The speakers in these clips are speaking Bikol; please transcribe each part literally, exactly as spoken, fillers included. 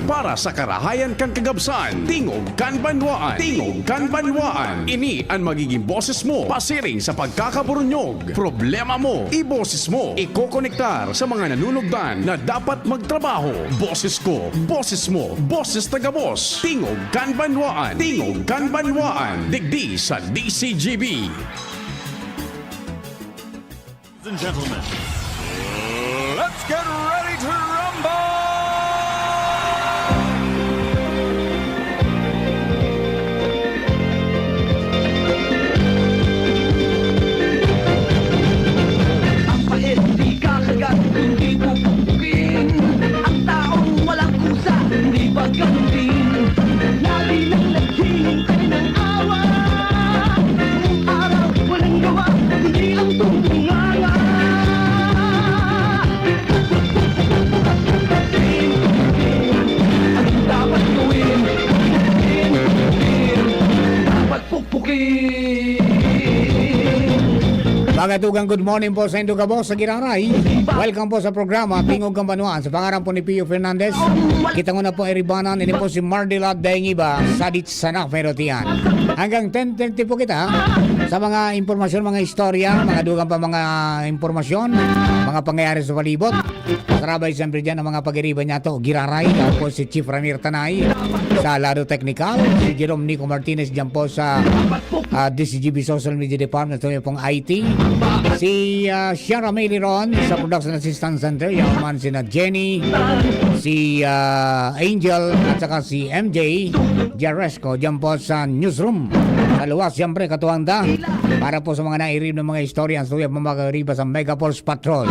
Para sa karahayan kan kagabsan, tingog kan banwaan. Tingog kan banwaan. Ini an magiging boses mo pasiring sa pagkakaburunyog. Problema mo, iboses mo. Ikokonektar sa mga nanunugdan na dapat magtrabaho. Boses ko, boses mo, boses ta gabos. Tingog kan banwaan. Tingog kan banwaan. Digdi sa D C G B. Ladies and gentlemen, let's get ready to rumble! Ang pait, di kakagat, hindi pupukpukin. Ang taong walang kusa, hindi pagkalutin. Lagi nang naghihintay ng awa. Araw, walang gawa, kundi ang tumunganga. Ang dapat gawin, dapat pukpukin. Mga tugang, good morning po sa indo gabos sa Giraray. Welcome po sa programa Tingog kan Banwaan. Sa pangaran po ni Pio Fernandez, kita ko na po iribanan, ini po si Mardila Daingiba, Sadit Sanak Merotian. Hanggang ten thirty po kita sa mga impormasyon, mga istorya, mga dugang pa mga impormasyon, mga pangyayari sa palibot. Sarabay siyempre dyan ang mga pag-iriba niya to, Giraray, tapos si Chief Ramir Tanay sa lado teknikal, si Jerome Nico Martinez dyan po sa ah, D C G B Social Media Department, sa pong I T. Si ah, Shara May Liron sa Production Assistance Center, yaman sina Jenny, si ah, Angel, at saka si M J Jaresco dyan po sa newsroom. Sa luwas, siyempre, katuwang da para po sa mga nairib ng mga istorya, ang suya po makakariba sa Megaforce Patrol.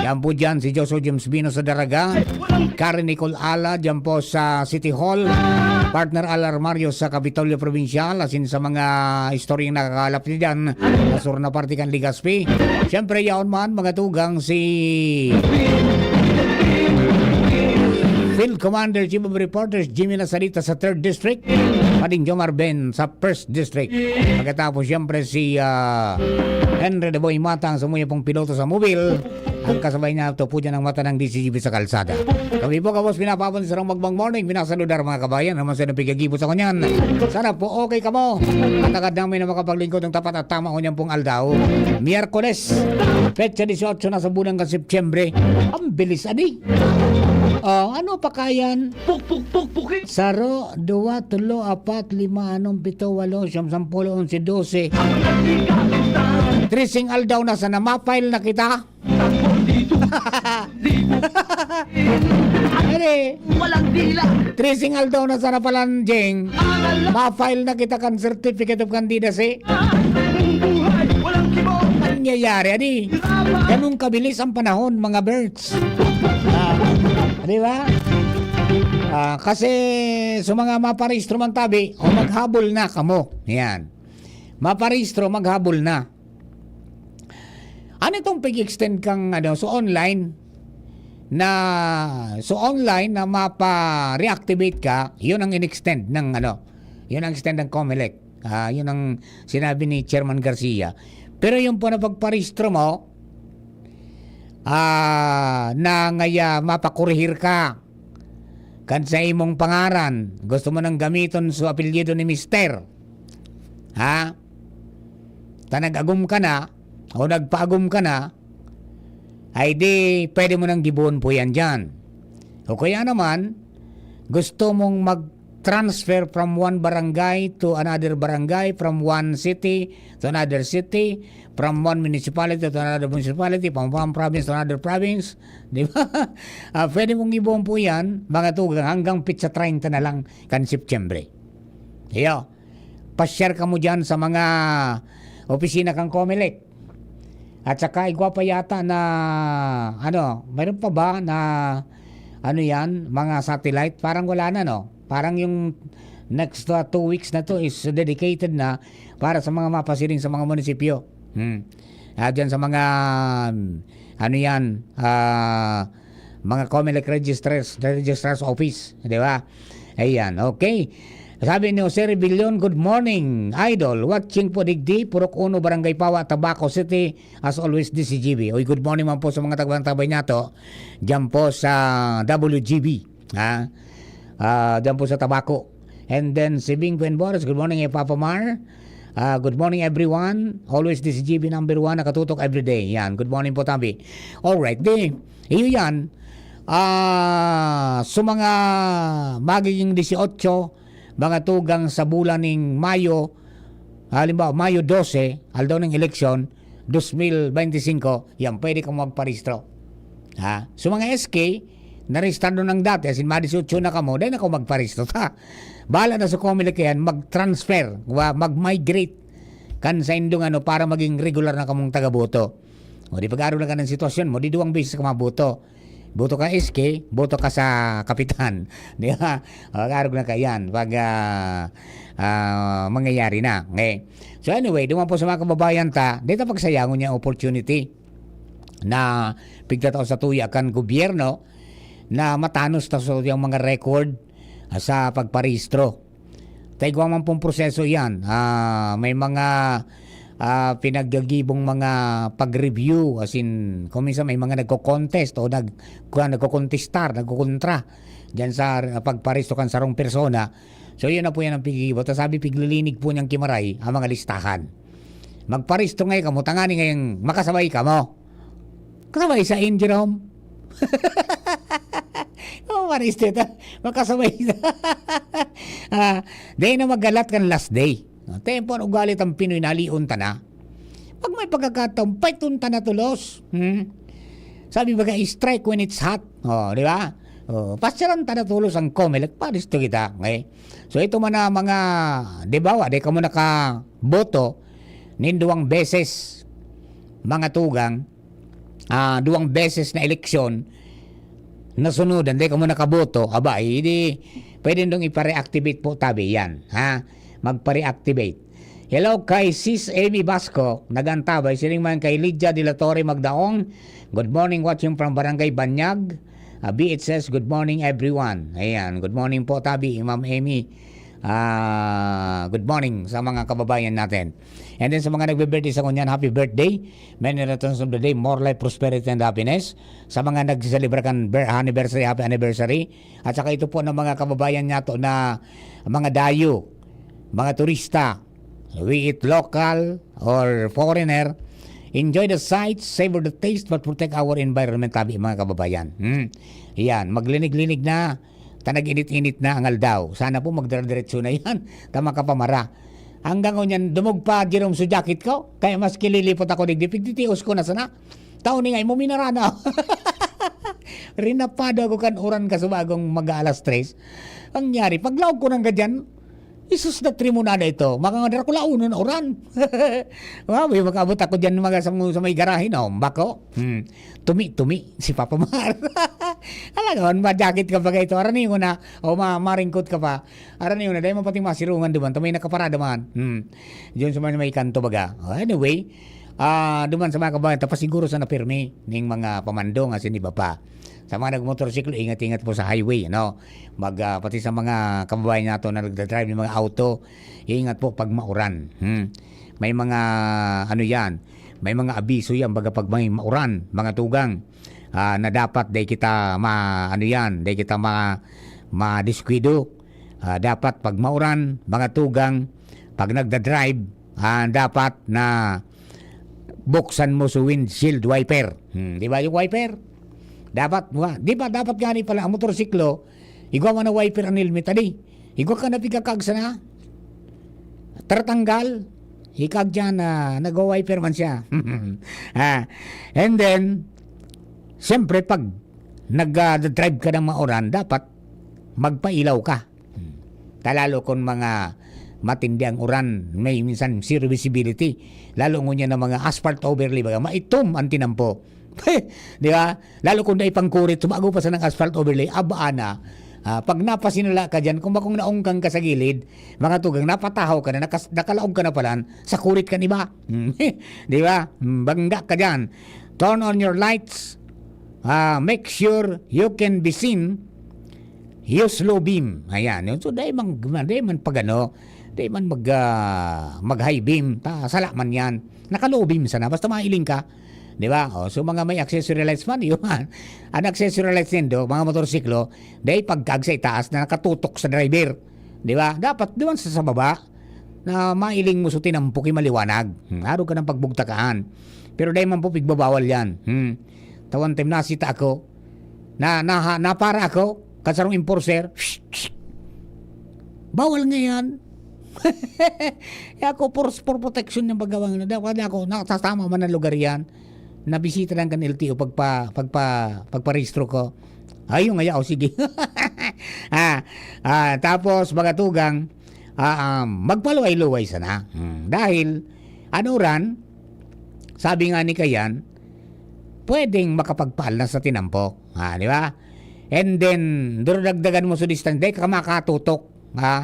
Yan po dyan si Joshua James Bino sa Daraga, Karen Nicole Ala dyan po sa City Hall, Partner Alar Mario sa Kapitolyo Provincial, asin sa mga istoryang nakakalap niya dyan sa sur na parte kan Legazpi. Siyempre, yaon man, mga tugang, si Field Commander, Chief of Reporters, Jimmy Nasarita sa Third District, Pading Jomar Ben sa First District. Pagkatapos, siyempre, si ah, Henry de Boy Matang, sumuya pong piloto sa mobil. Ang kasabay niya, ito po dyan ang mata ng D C G B sa kalsada. Kami po, kabos, pinapabon sa sarong magbang morning. Pinasaludar, mga kabayan, naman sa napigagibo sa kanyan. Sana po okay kamo. Matagad namin na makapaglingkod ng tapat at tama o niyang pong aldaw. Miyerkules, petsa dieciocho na sa bulan kan Setyembre. Ang bilis, adi. Oh, ano pa kayan? Pukpuk, pukpukin. Saro, duwa, tulo, apat, lima, anom, pito, walo, siyam, sampulo, onse, dose. Ang nagkikalitan. Treseng aldaw na sana, ma-file na kita. Takbo dito. Libo. Are. Walang dila. Treseng aldaw na sana palan, Jeng. Aral. Ma-file na kita kan Certificate of Candidacy. Ang buhay, walang kibot. Nangyayari, adi. Hirapan. Ganun kabilis ang panahon, mga birds. Ah, di ba? Ah, kasi sa mga maparehistro man tabi, o maghabol na kamo. Yan. Maparehistro, maghabol na. Ano itong pag-extend kang, ano, so online na, so online na mapa-reactivate ka, yun ang in-extend ng, ano, yun ang extend ng Comelec. Ah, yun ang sinabi ni Chairman Garcia. Pero yung po na pagparehistro mo, ah, na ngaya mapakurihir ka kan sa imong pangaran, gusto mo nang gamiton so apelyido ni Mister. Ha? Ta nag-agom ka na, o nagpaagom ka na, ay di, pwede mo nang gibohon po yan dyan. O kaya naman, gusto mong mag-transfer from one barangay to another barangay, from one city to another city, from one municipality to another municipality, from one province to another province, di ba? Ah, pwede mong ibohon po yan, mga tugang, hanggang petsa treinta na lang kan Setyembre. Iyo, pa-share ka mo dyan sa mga opisina kang Comelec. At saka igwa pa yata na, ano, mayroon pa ba na, ano yan, mga satellite? Parang wala na, no? Parang yung next uh, two weeks na to is dedicated na para sa mga mapasiring sa mga munisipyo. Hmm. Ah, dyan sa mga, um, ano yan, ah, mga Comelec registrars, registrar's office, di ba? Ayan, okay. Sabi ni Jose Rebellion, "Good morning, Idol. Watching po digdi, Purok Uno, Barangay Pawa, Tabaco City. As always, D C G B." Uy, good morning man po sa mga tagbang-tabay niya to. Diyan po sa W G B. Ha? Ah, diyan po sa Tabaco. And then si Bing Buenboros, good morning, eh, Papa Mar. Ah, good morning, everyone. Always this G B number one, nakatutok everyday. Yan, good morning po, Tabi. Alright, di, iyo yan. Ah, so mga magiging dieciocho, mga tugang sa bulan ning Mayo, halimbawa, Mayo dose, aldaw ng eleksyon, dos mil bente singko, yan, pwede kang magparehistro. Ha? So, mga S K, narehistado nang dati, as in, ma-dieciocho na kamo, dai na kamo magparehistro, ta. Bahala na sa Comelec yan, mag-transfer, wa-, mag-migrate kan saindong ano, para maging regular na kamong tagaboto. O, di pag-arog na ka ng sitwasyon mo, di duwang beses ka maboto. Boto ka S K, boto ka sa kapitan. Di ba? O, pag-arog na ka yan, pag, ah, ah, mangyayari na. Okay. So anyway, duman po sa mga kababayan ta, di ta pagsayangon niya opportunity na pigtatao sa tuya kan gobyerno na matanos ta sa yung mga record, ah, sa pagparehistro. Ta igwa man pong proseso yan. Ah, may mga, ah, pinaggagibong mga pag-review, as in, kung minsan may mga nagko-contest o nag-, kuwan, nagko-contestar, nagkokontra diyan sa, ah, pagparehistro kan sarong persona. So, yun na po yan ang pigigibo. Ta sabi, piglilinig po niyang kimaray ang mga listahan. Magparehistro ngayon kamo, tangani ngayong makasabay kamo. Kasabay sa Jerome. Oh, marehistro ta. Makasabay na. Ah, dai na magalat kan last day. Ah, tempo ang ugali tang Pinoy, nalion ta na. Pag may pagkakataon, paiton ta na tulos. Hmm? Sabi baga, "Strike when it's hot." Oh, di ba? Oh, pasyalan ta na tulos ang Comelec, parehistro kita. Okay? So, ito man na mga, di ba, wa, di kamo nakaboto, nin duwang beses, mga tugang, ah, duwang beses na eleksyon, nasunodan, di kamo nakaboto, aba, eh, di, pwede nitong ipa-reactivate po, tabi yan, ha? Magpa-reactivate. Hello kay Sis Amy Basco, nag-antabay, siring man kay Lydia de la Torre Magdaong. Good morning, watching from Barangay Banyag. Ah, B H S, good morning everyone. Ayan, good morning po, tabi, Ma'am Amy. Ah, good morning sa mga kababayan natin. And then sa mga nagbe-birthday sa ngunyan, happy birthday. Many returns of the day, more life, prosperity, and happiness. Sa mga nagsiselebra kan ber-, anniversary, happy anniversary. At saka ito po ng mga kababayan nato na mga dayo, mga turista, be it local or foreigner, enjoy the sights, savor the taste, but protect our environment, tabi, mga kababayan. Hmm. Yan, maglinig-linig na, ta nag-init-init na ang aldaw. Sana po magdara-diretso na yan, ta makapamara. Hanggang ngunyan, dumog pa, Jerome, sa jacket ko. Kaya mas kililipot ako digdi, pigtitios ko na sana. Tao ni nga, imo minarana. Rinapado ako kan uran kasubagong mag-aalas tres. Ang nangyari, paglaog ko ng gadyan, isus na trimonada ito. Mga nga Dracula, uno na uran. Wow, yung makaabot ako dyan, mga sa, sa may garahe, no? Bako. Hmm. Tumi-tumi, si Papa Mar. Alam mo, ma-jacket ka pa kayo. Arani ko na, o ma maringkot ka pa. Arani ko na, dahil mo pati masirungan duman. Tamay nakaparada man. Hmm. Diyon sa may, may kanto baga. Oh, anyway, ah, duman sa mga kabayan, tapasiguro sa napirmi ning mga pamandong asin iba pa. Sa mga nagmotorsiklo, ingat-ingat po sa highway, ano? Mag, ah, pati sa mga kababayan nato na nagdadrive ng mga auto, ingat po pag mauran. Hmm. May mga, ano yan, may mga abiso yan, baga pag may mauran, mga tugang, ah, na dapat dai kita ma-, ano yan, dai kita ma-, madiskuido. Ah, dapat pag mauran, mga tugang, pag nagdadrive, ah, dapat na buksan mo sa windshield wiper. Hmm, di ba yung wiper? Dapat, wa-, di ba dapat gani pala ang motorsiklo, igwa man na wiper ang helmet, adi. Igwa ka na pigkakag sana. Tatanggal. Ikag dyan, ah, nagwa-wiper man siya. Ah, and then, siyempre, pag nag-drive ka ng mauran, dapat magpailaw ka. Hmm. Ta lalo kung mga matindi ang uran, may minsan zero visibility. Lalo ngunyan ng mga asphalt overlay, baga maitom ang tinampo. Di ba? Lalo kung dai pangkurit, sumago pa sa ng asphalt overlay, abaan na. Ah, pag napasinala ka dyan, kung bakong naungkang ka sa gilid, mga tugang, napatahaw ka na, nakas-, nakalaog ka na palan, sa kurit kan iba. Di ba? Hmm, bangga ka dyan. Turn on your lights. Ah, make sure you can be seen. Use low beam. Ayan. Yun. So, dai man, dai man pag ano, dai man mag, ah, mag high beam. Ta, sala man yan. Naka low beam sana. Basta mailing ka. Di ba? O, so, mga may accessory lights man, yun. An accessory lights nindo, mga motorsiklo, dai pagkag sa itaas na nakatutok sa driver. Di ba? Dapat duman sa, sa baba na mailing mo so tinampo ki maliwanag. Hmm, arog ka ng pagbugtakaan. Pero dai man po pigbabawal yan. Hmm. Tawan time nasita ako. Na, na, napara ako. Kasarong enforcer. Bawal nga yan. Eh, ako, for, for protection ng paggawa na. Dapat ako, nakasama man ang lugar yan. Nabisita lang kan L T O pagpa, pagpa, pagparehistro ko. Ayun nga, o sige. Ah, ah, tapos, mga tugang, ah, um, magpaluway-luway sana. Hmm, dahil, ano ran, sabi nga ni Kayan, pwedeng makapagpaal na sa tinampo. Ah, di ba? And then, durudagdagan mo sa distance, dai ka makatutok. Ha?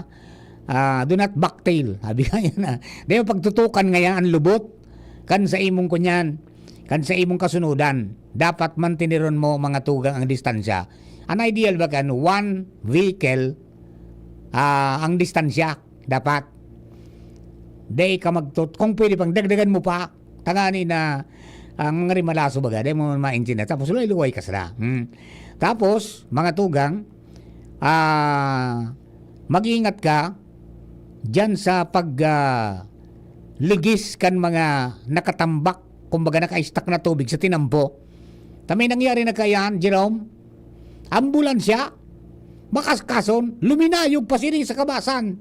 Ah, do not backtail. Sabi nga yan, ah. Dai mo pagtutukan ngayon ang lubot. Kan sa imong kunyan, kan sa imong kasunodan. Dapat mantineron mo, mga tugang, ang distansya. An ideal ba kan one vehicle, ah, ang distansya? Dapat. Dai ka magtut-, kung pwede pang dagdagan mo pa, tangani na ang mga rimalaso baga, dai mo maintindihan. Tapos luway-luway ka sila. Hmm. Tapos, mga tugang, ah, mag-ingat ka diyan sa pag, ah, ligis kan mga nakatambak, kumbaga naka-stuck na tubig sa tinampo. Ta may nangyari na kaiyan, Jerome? Ambulansya, makaskason, luminayog pa siring sa kabasan.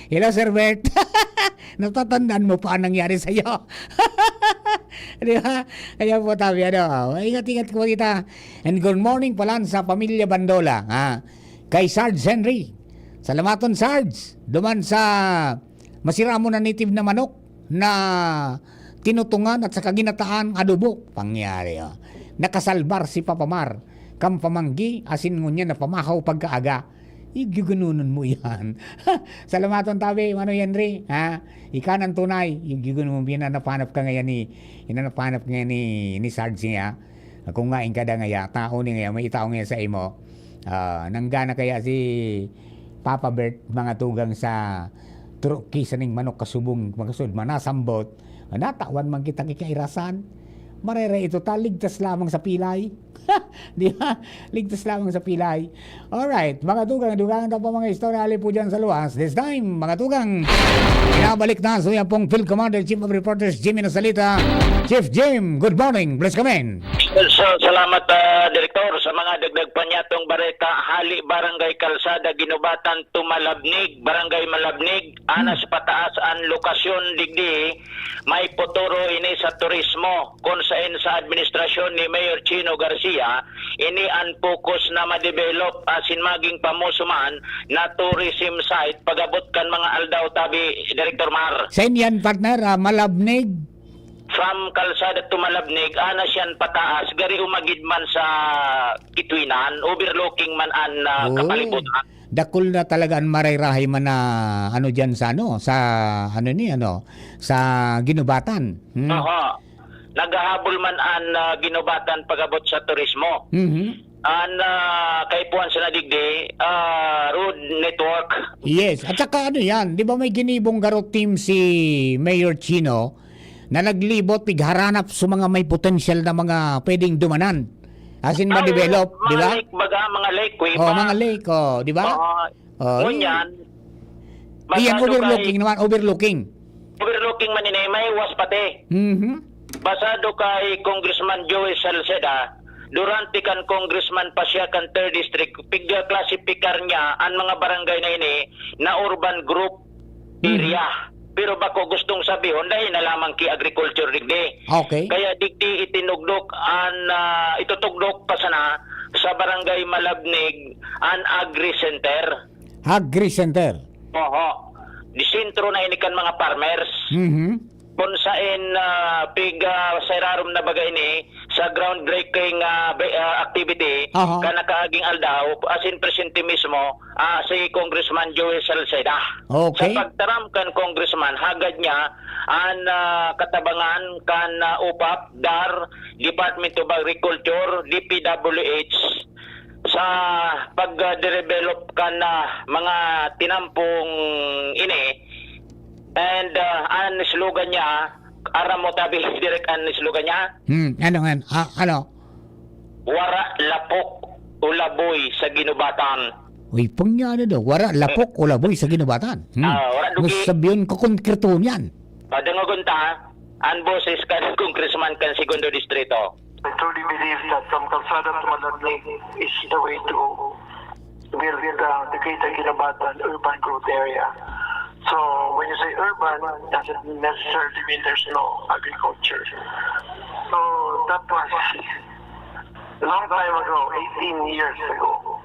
Hello, Sir Bert. Natatandaan mo pa ang nangyari sa'yo. Di ba? Ayan po, tabi, ano, ingat-ingat po kita. And good morning pala sa pamilya Bandola, ha? Kay Sarge Henry. Salamaton, Sarge. Duman sa masiramon na native na manok na tinutungan at saka ginataan adobo. Pangyari, oh. Nakasalbar si Papa Mar. Kan pamanggi, asin ngunyan na pamahaw pagkaaga. Igyugununon mo yan. Salamaton tabi, Mano Henry. Ha? Ika nang tunay. Igyugununon mo, hinanap-hanap ka ngayon ni, hinanap-hanap ngayon ni, ni Sarge niya. Kung nga in kada ngaya, tao ni ngaya, may tao ngaya sa imo. Ah, nanggana kaya si Papa Bert, mga tugang sa truki sa ning manok kasubong, makasud, manasambot. Natawan man kita kikairasan. Marere ito ta, ligtas lamang sa pilay. Di ba? Ligtas lamang sa pilay. Alright, mga tugang, dugangan ta pa mga istorya, ali po dyan sa luwas. This time, mga tugang, pinabalik na so yan pong Field Commander, Chief of Reporters, Jimmy Nasalita. Chief Jim, good morning. Bless ka, man. So, salamat, ah, Direktor, sa mga dagdag panyatong bareta. Hali, Barangay Kalsada, Ginubatan, Tumalabnig, Barangay Malabnig, Anas Pataas, an lokasyon digdi, may potoro ini sa turismo, kun saen sa administrasyon ni Mayor Chino Garcia, ini an focus na ma-develop asin maging pamoso man na tourism site pag-abot kan mga aldaw, tabi, Direktor Mar. Saen yan, partner? Ah, Malabnig? From Kalsada to Malabnig, Anas yan pataas, gari umagid man sa Kitwinan, overlooking man an, ah, Oo. kapalibutan. Dakul na talaga an marayrahay man na, ano, diyan sa, ano, sa, ano ni, ano, sa Ginubatan. Hmm. Aha. Naghahabol man an, ah, Ginubatan pag-abot sa turismo. Mhm. An, ah, kaipuhan sa nadigdi, ah, road network. Yes. At saka ano yan, di ba may ginibong garo team si Mayor Chino na naglibot, pigharanap sa mga may potensyal na mga pwedeng dumanan? As in, Ah, ma-develop, di mga ba? lake, baga, mga lake, kuweba. Oh, mga lake, oh, di ba? Oo. Oh, Ngunyan, eh. Iyan, masyado overlooking kay naman, overlooking. Overlooking man ini, may was pati. Mhm. Basado kay Congressman Joey Salceda, durante kan congressman pa siya kan third District, pigklasipikar niya an mga barangay na ini na urban group Mhm. area. Pero bako gustong sabihon, dahil na lamang ki agriculture digdi. Okay. Kaya digdi itinugdok an, ah, itutugdok pa sana sa Barangay Malabnig an Agri Center. Agri Center. Oho. Di sentro na ini kan mga farmers. Mhm. Kung saen, ah, pig, ah, sa irarom na baga ini, sa groundbreaking, ah, be-, ah, activity, Aha. ka nakaaging aldaw, as in presente mismo, ah, si Congressman Joey Salceda. Okay. Sa pagtaram kan Congressman, hagad niya an, ah, katabangan kan, ah, OPAP, DAR, Department of Agriculture, D P W H, sa pag-develop kan, ah, mga tinampong ini. And, ah, an slogan niya, Aram mo tabi, Direk, an slogan niya? Hmm, ano nga? Ah, ano? Wara lapok o laboy sa ginubatan. Uy, pangya na daw. Wara lapok o laboy sa ginubatan. Hmm. Ah, wara dugi. Mas sabiyon ko konkreto niyan. Padangogon ta, an boses kan Congressman kan Segundo Distrito. I truly believe that from Calzada to Malatnik is the way to build uh, the Greater Guinabatan urban growth area. So when you say urban, doesn't necessarily mean there's no agriculture. So that was a long time ago, eighteen years ago.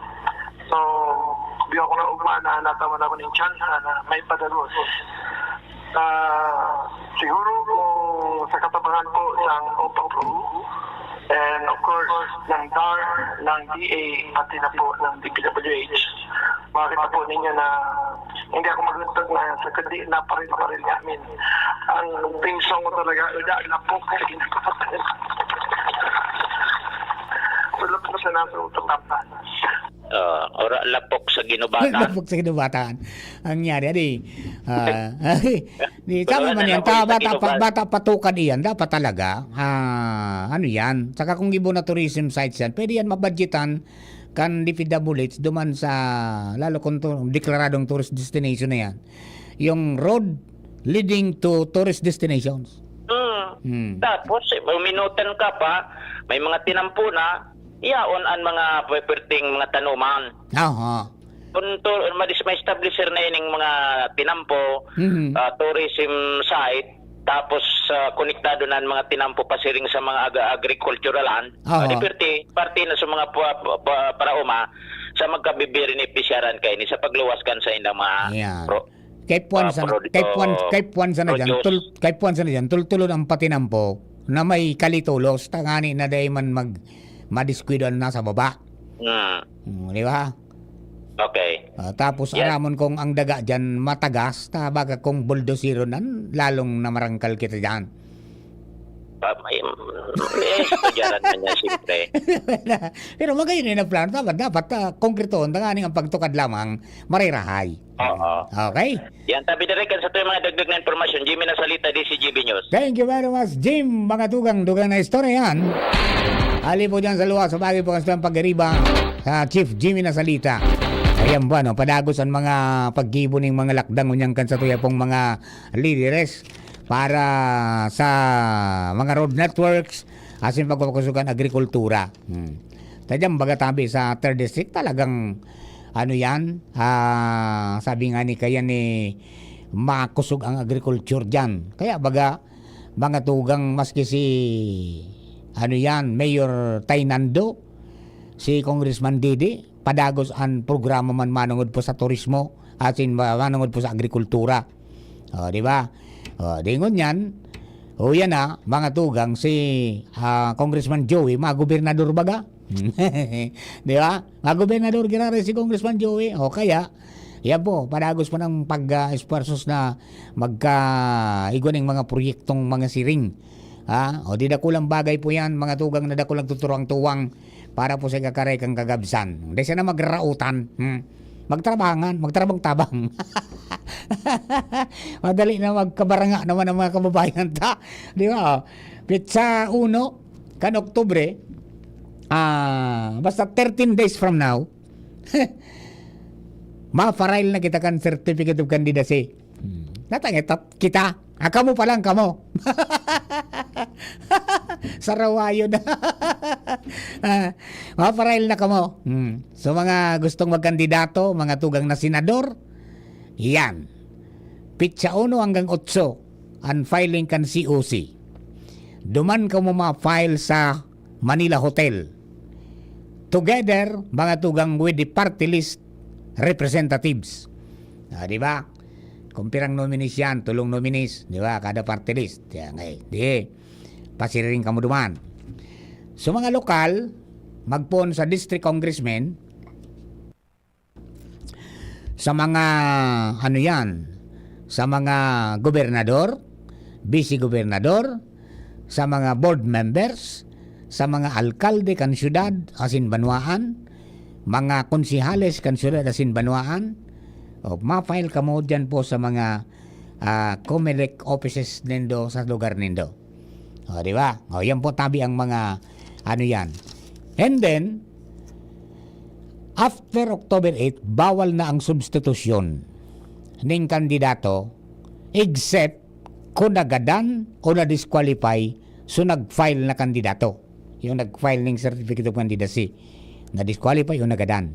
So, di ako na ugma na nataman ako ng chance na may padagos. Ah, siguro kung sa katabangan po ng OPACRU, and of course, ng DAR, ng DA, pati na po ng DPWH, makita po ninyo na hindi ako maglagtag na sa kundi na paril-paril namin. Ang theme song ko talaga, wala lapok sa ginagawa. Wala po sa nasa utak. Ah, ora lapok sa ginubatan. Lapok sa ginubatan. Ang nangyari, adi, ah, di, Pero tama ano man yan. lang, Ta, ora sa bata pa, ginubatan. Bata pa tukad iyan. Dapat talaga, ah, ano yan? Saka kung gibo na tourism sites yan, pwede yan mabudgetan kan DPWH duman sa, lalo kung tu-, deklaradong tourist destination na yan. Yung road leading to tourist destinations. Hmm. Hmm. Tapos, eh, minutan ka pa, may mga tinampo na, yaon an mga pwerteng mga tanuman. Aha. Kung to, madis-, ma-establish na ining mga tinampo, Mhm. ah, tourism site, tapos, ah, konektado na ang mga tinampo pasiring sa mga ag-, agricultural land, Oo. ah, di parte, parte na sa mga pa-, pa-, pa-, paraoma sa magkabebenepisyaran kaini sa pagluwas kan sa indang mga Ayan. pro-, Kay puwan ah, sana, produ-, kay puwan, ah, kay puwan sana dyan, produce. Tul-, kay puwan sana dyan, tultulon ang patinampo na may kalitulos, tangani na dai man mag-, madiskuido ang nasa baba. Mm. Mm, di ba? Okay. Ah, tapos Yes. aramon kung ang daga dyan matagas, ta baga kung buldoseron nan, lalong namarangkal kita dyan. Ah, may, may estudyaran man yan, siyempre. Pero magayon yun ang plano. Dapat, dapat, ah, konkretoon, tanganing ang pagtukad lamang, marirahay. Oo. Okay? Yan, tabi na rin kan sa ito yung mga dagdag na impormasyon. Jimmy Nasalita, D C G B News. Thank you very much, Jim. Mga tugang, dugang na istorya yan. Ali po dyan sa luwas, sa bagay po kasi ang pag-ariba sa Chief Jimmy Nasalita. Ayan po, ano, padagos ang mga paggibo ning mga lakdang unyang kan sa tuya pong mga lideres para sa mga road networks, asin pagpapakusugan agrikultura. Hmm. Tadyan baga tabi sa third district, talagang ano yan, ah, sabi nga ni kaya ni makusog ang agriculture dyan. Kaya baga, mga tugang maski si, ano yan, Mayor Taynando, si Congressman Didi, padagos an programa man manongod po sa turismo, asin ma-, manongod po sa agrikultura. O, di ba? O, di ngunyan, o, yan na, mga tugang, si, ah, Congressman Joey, magobernador baga? Di ba? Magobernador giraray si Congressman Joey. O kaya, yan po, padagos po ng pag, ah, esfuerzos na magka-, igwa ning mga proyektong mga siring. Ha? O, di dakulang bagay po yan, mga tugang na dakulang tuturuang tuwang para po sa ikakaray kan kagabsan. Dai sana magrarautan. Hmm. Magtrabangan, magtrabang-tabang. Madali na magkabaranga naman ang mga kababayan ta. Di ba? O, petsa uno kan Oktubre, ah, basta thirteen days from now, ma-file na kita kan Certificate of Candidacy. Hmm. Natangitat kita. Ah, kamo pa lang, kamo. Sarawayon. Ah, ma-file na kamo. Hmm. So, mga gustong magkandidato, mga tugang na senador, yan. Petsa uno hanggang otso, ang filing kan C O C. Duman kamo ma-file sa Manila Hotel. Together, mga tugang with the party list representatives. Ah, di ba? Kung pirang nominees yan, tolong nominees, di ba? Kada party list. Yan, eh. Di, pasiring kamo duman. So, mga lokal, magpoon sa district congressman, sa mga, ano yan, sa mga gobernador, vice-gobernador, sa mga board members, sa mga alkalde kan syudad asin banwaan, mga konsehales kan syudad asin banwaan, o ma-file kamo dyan po sa mga ah, Comelec offices nindo sa lugar nindo. O, di ba? O, yan po tabi ang mga ano yan. And then, after October eight, bawal na ang substitusyon ning kandidato except kung nagadan o na-disqualify, so nag-file na kandidato. Yung nag-file ning certificate of candidacy, na-disqualify o nagadan.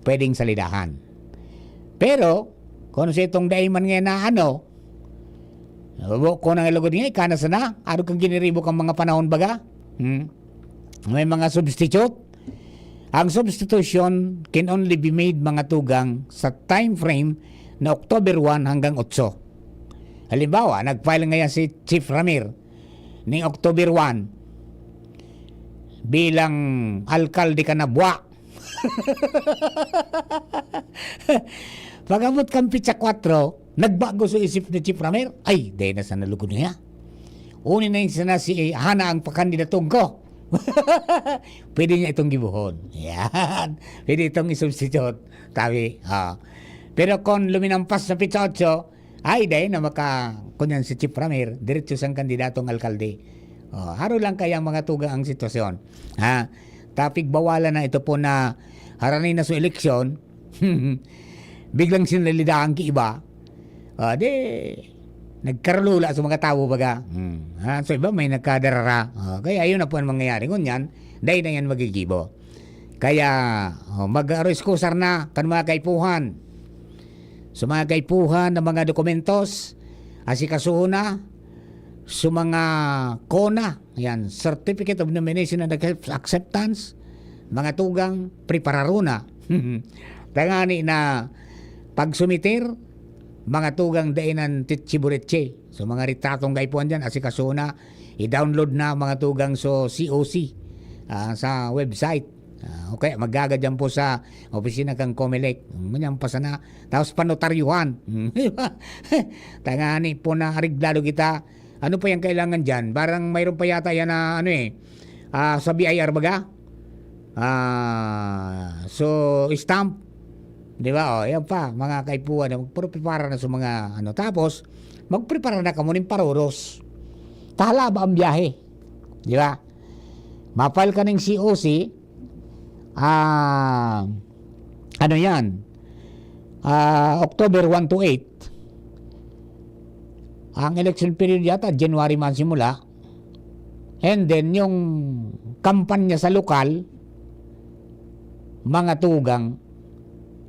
Pwedeng salidahan. Pero, kung sa itong daiman ngayon na ano, nababo ko nang lugod nga, ika na sana, ano kang giniribo kang mga panahon baga? Hmm? May mga substitute. Ang substitution can only be made, mga tugang, sa time frame na October one hanggang otso. Halimbawa, nag-file ngayon si Chief Ramir ning October one bilang alkalde ka na buwa. Pag-abot kang pitsa kwatro, nagbago sa isip ni Chief Ramir, "Ay, dahil na sa nalugod niya. Uni na yung sana si Hana ang pakandidatong ko." Pwede niya itong gibuhon. Yan. Pwede itong isubstitute. Tabi, ah. Pero kung luminampas sa pitsa otso, ay, dahil na maka, kunyan si Chief Ramir, diretso siyang kandidatong alkalde. Oh, haro lang kaya mga tugang ang sitwasyon. Ha? Tapig bawalan na ito po na harani na sa eleksyon, biglang sinalidahan ki iba. Ah, di, nagkarulula sa mga tawo baga. Hmm. Ha? So iba may nagkadarara. Ah, kaya yun na po ang mangyayari. Ngunyan, dahil na yan magigibo. Kaya, oh, mag-ariskusar na kan mga kaipuhan. Sa mga kaipuhan na mga dokumentos, asikasuhon na. Sa mga kona, yan, Certificate of Nomination and Accept-, Acceptance, mga tugang, prepararo na. Tangani na pagsumiter, mga tugang, dainan titsiburitsi. So, mga ritratong kaipuhan dyan, asikasuhon na, i-download na, mga tugang, so C O C, ah, sa website. Ah, o kaya magagadyang po sa opisina kang Comelec. Ngunyan pa sana. Tapos panotaryuhan. Di ba? Tangani po na areglado kita. Ano pa yung kailangan dyan? Parang mayroon pa yata yan na ano eh. Ah, sa B I R baga? Ah, so, stamp. Di ba? O, yan pa, mga kaipuhan. Magprepara na sa mga ano. Tapos, magprepara na kamo ning paroros. Tahala ba ang biyahe? Di ba? Ma-file ka ning C O C, ah, ano yan? Ah, October one to eight. Ang election period yata, January man simula. And then, yung kampanya sa lokal, mga tugang,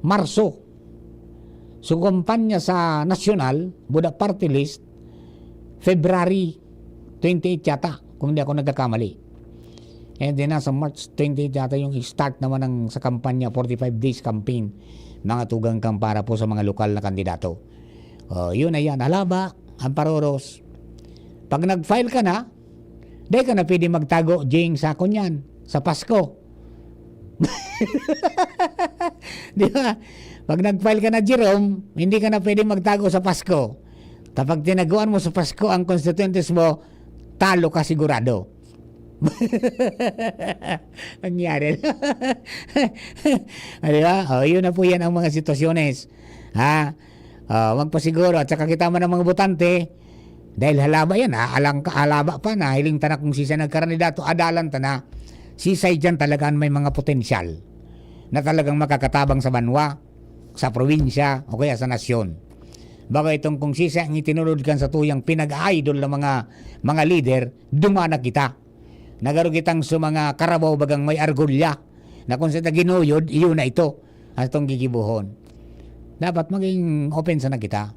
Marso. So, kampanya sa nasyonal, buda party list, February twenty-eight yata, kung hindi ako nagkakamali. And then, nasa March twenty-eight yata yung start naman ng, sa kampanya, forty-five days campaign, mga tugang kang para po sa mga lokal na kandidato. Oh, yun na yan. Halaba, ang paroros. Pag nag-file ka na, di ka na pwede magtago, Jing, sa kunyan, sa Pasko. Di ba? Pag nag-file ka na, Jerome, hindi ka na pwede magtago sa Pasko. Kapag tinaguan mo sa Pasko ang constituentes mo, talo ka sigurado. Nangyari. Ah, di ba? O, yun na po yan ang mga sitwasyones. Ha? O, magpasiguro. At saka kita man ang mga botante, dahil halaba yan, ha? Alang ka, halaba pa, nahiling ta na kung sisa nagkarandidato, adalan ta na. Sisay dyan talaga ang may mga potensyal na talagang makakatabang sa banwa, sa probinsya, o kaya sa nasyon. Bagay itong kung sisa ang itinulod kan sa tuyang pinag-idol ng mga, mga lider, dumana kita. Nagaro kitang sa mga karabaw bagang may argulya, na kung sa ginuyod, iyon na ito, atong gigibuhon. Dapat maging open sana kita.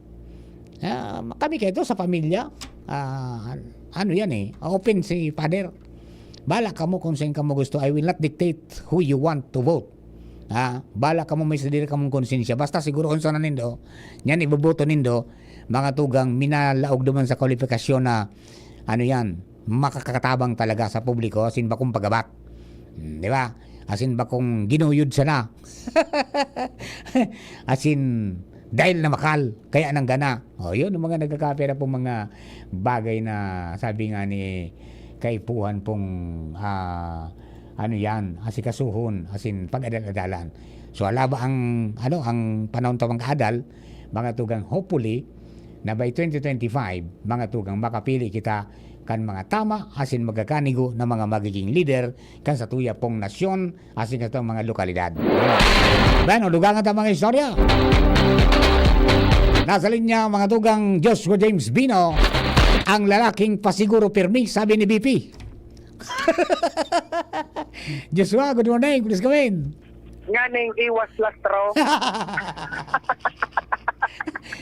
Ah, kami kayo sa pamilya, ah, ano yan eh, open si Father. Bala kamo kung saan kamo gusto. I will not dictate who you want to vote. Ha? Bala kamo may sadiri kamong konsensya. Basta siguro kung saan nindo, yan iboboto nindo, mga tugang minalaog naman sa kwalifikasyon na, ano yan, makakatabang talaga sa publiko, asin bakong pagabat. Hmm, di ba? Asin bakong ginuyod sana. Asin dahil na makal, kaya nang gana. O, yun, yung mga nagkakapera pong mga bagay na sabi nga ni kaipuhan pong, ah, ano yan, asikasuhon, asin pag-adal-adalan. So, alaba ang, ano, ang panahon tawang kaadal, mga tugang, hopefully, na by twenty twenty-five, mga tugang, makapili kita kan mga tama asin magkakanigo na mga magiging lider kan satuya pong nasyon asin kan satuyang mga lokalidad. Bueno, dugangan ta mga istorya. Nasa linya, mga tugang, Joshua James Bino, ang lalaking pasiguro pirmi, sabi ni B P. Joshua, good morning. Please come in. Nganing iwas lastro.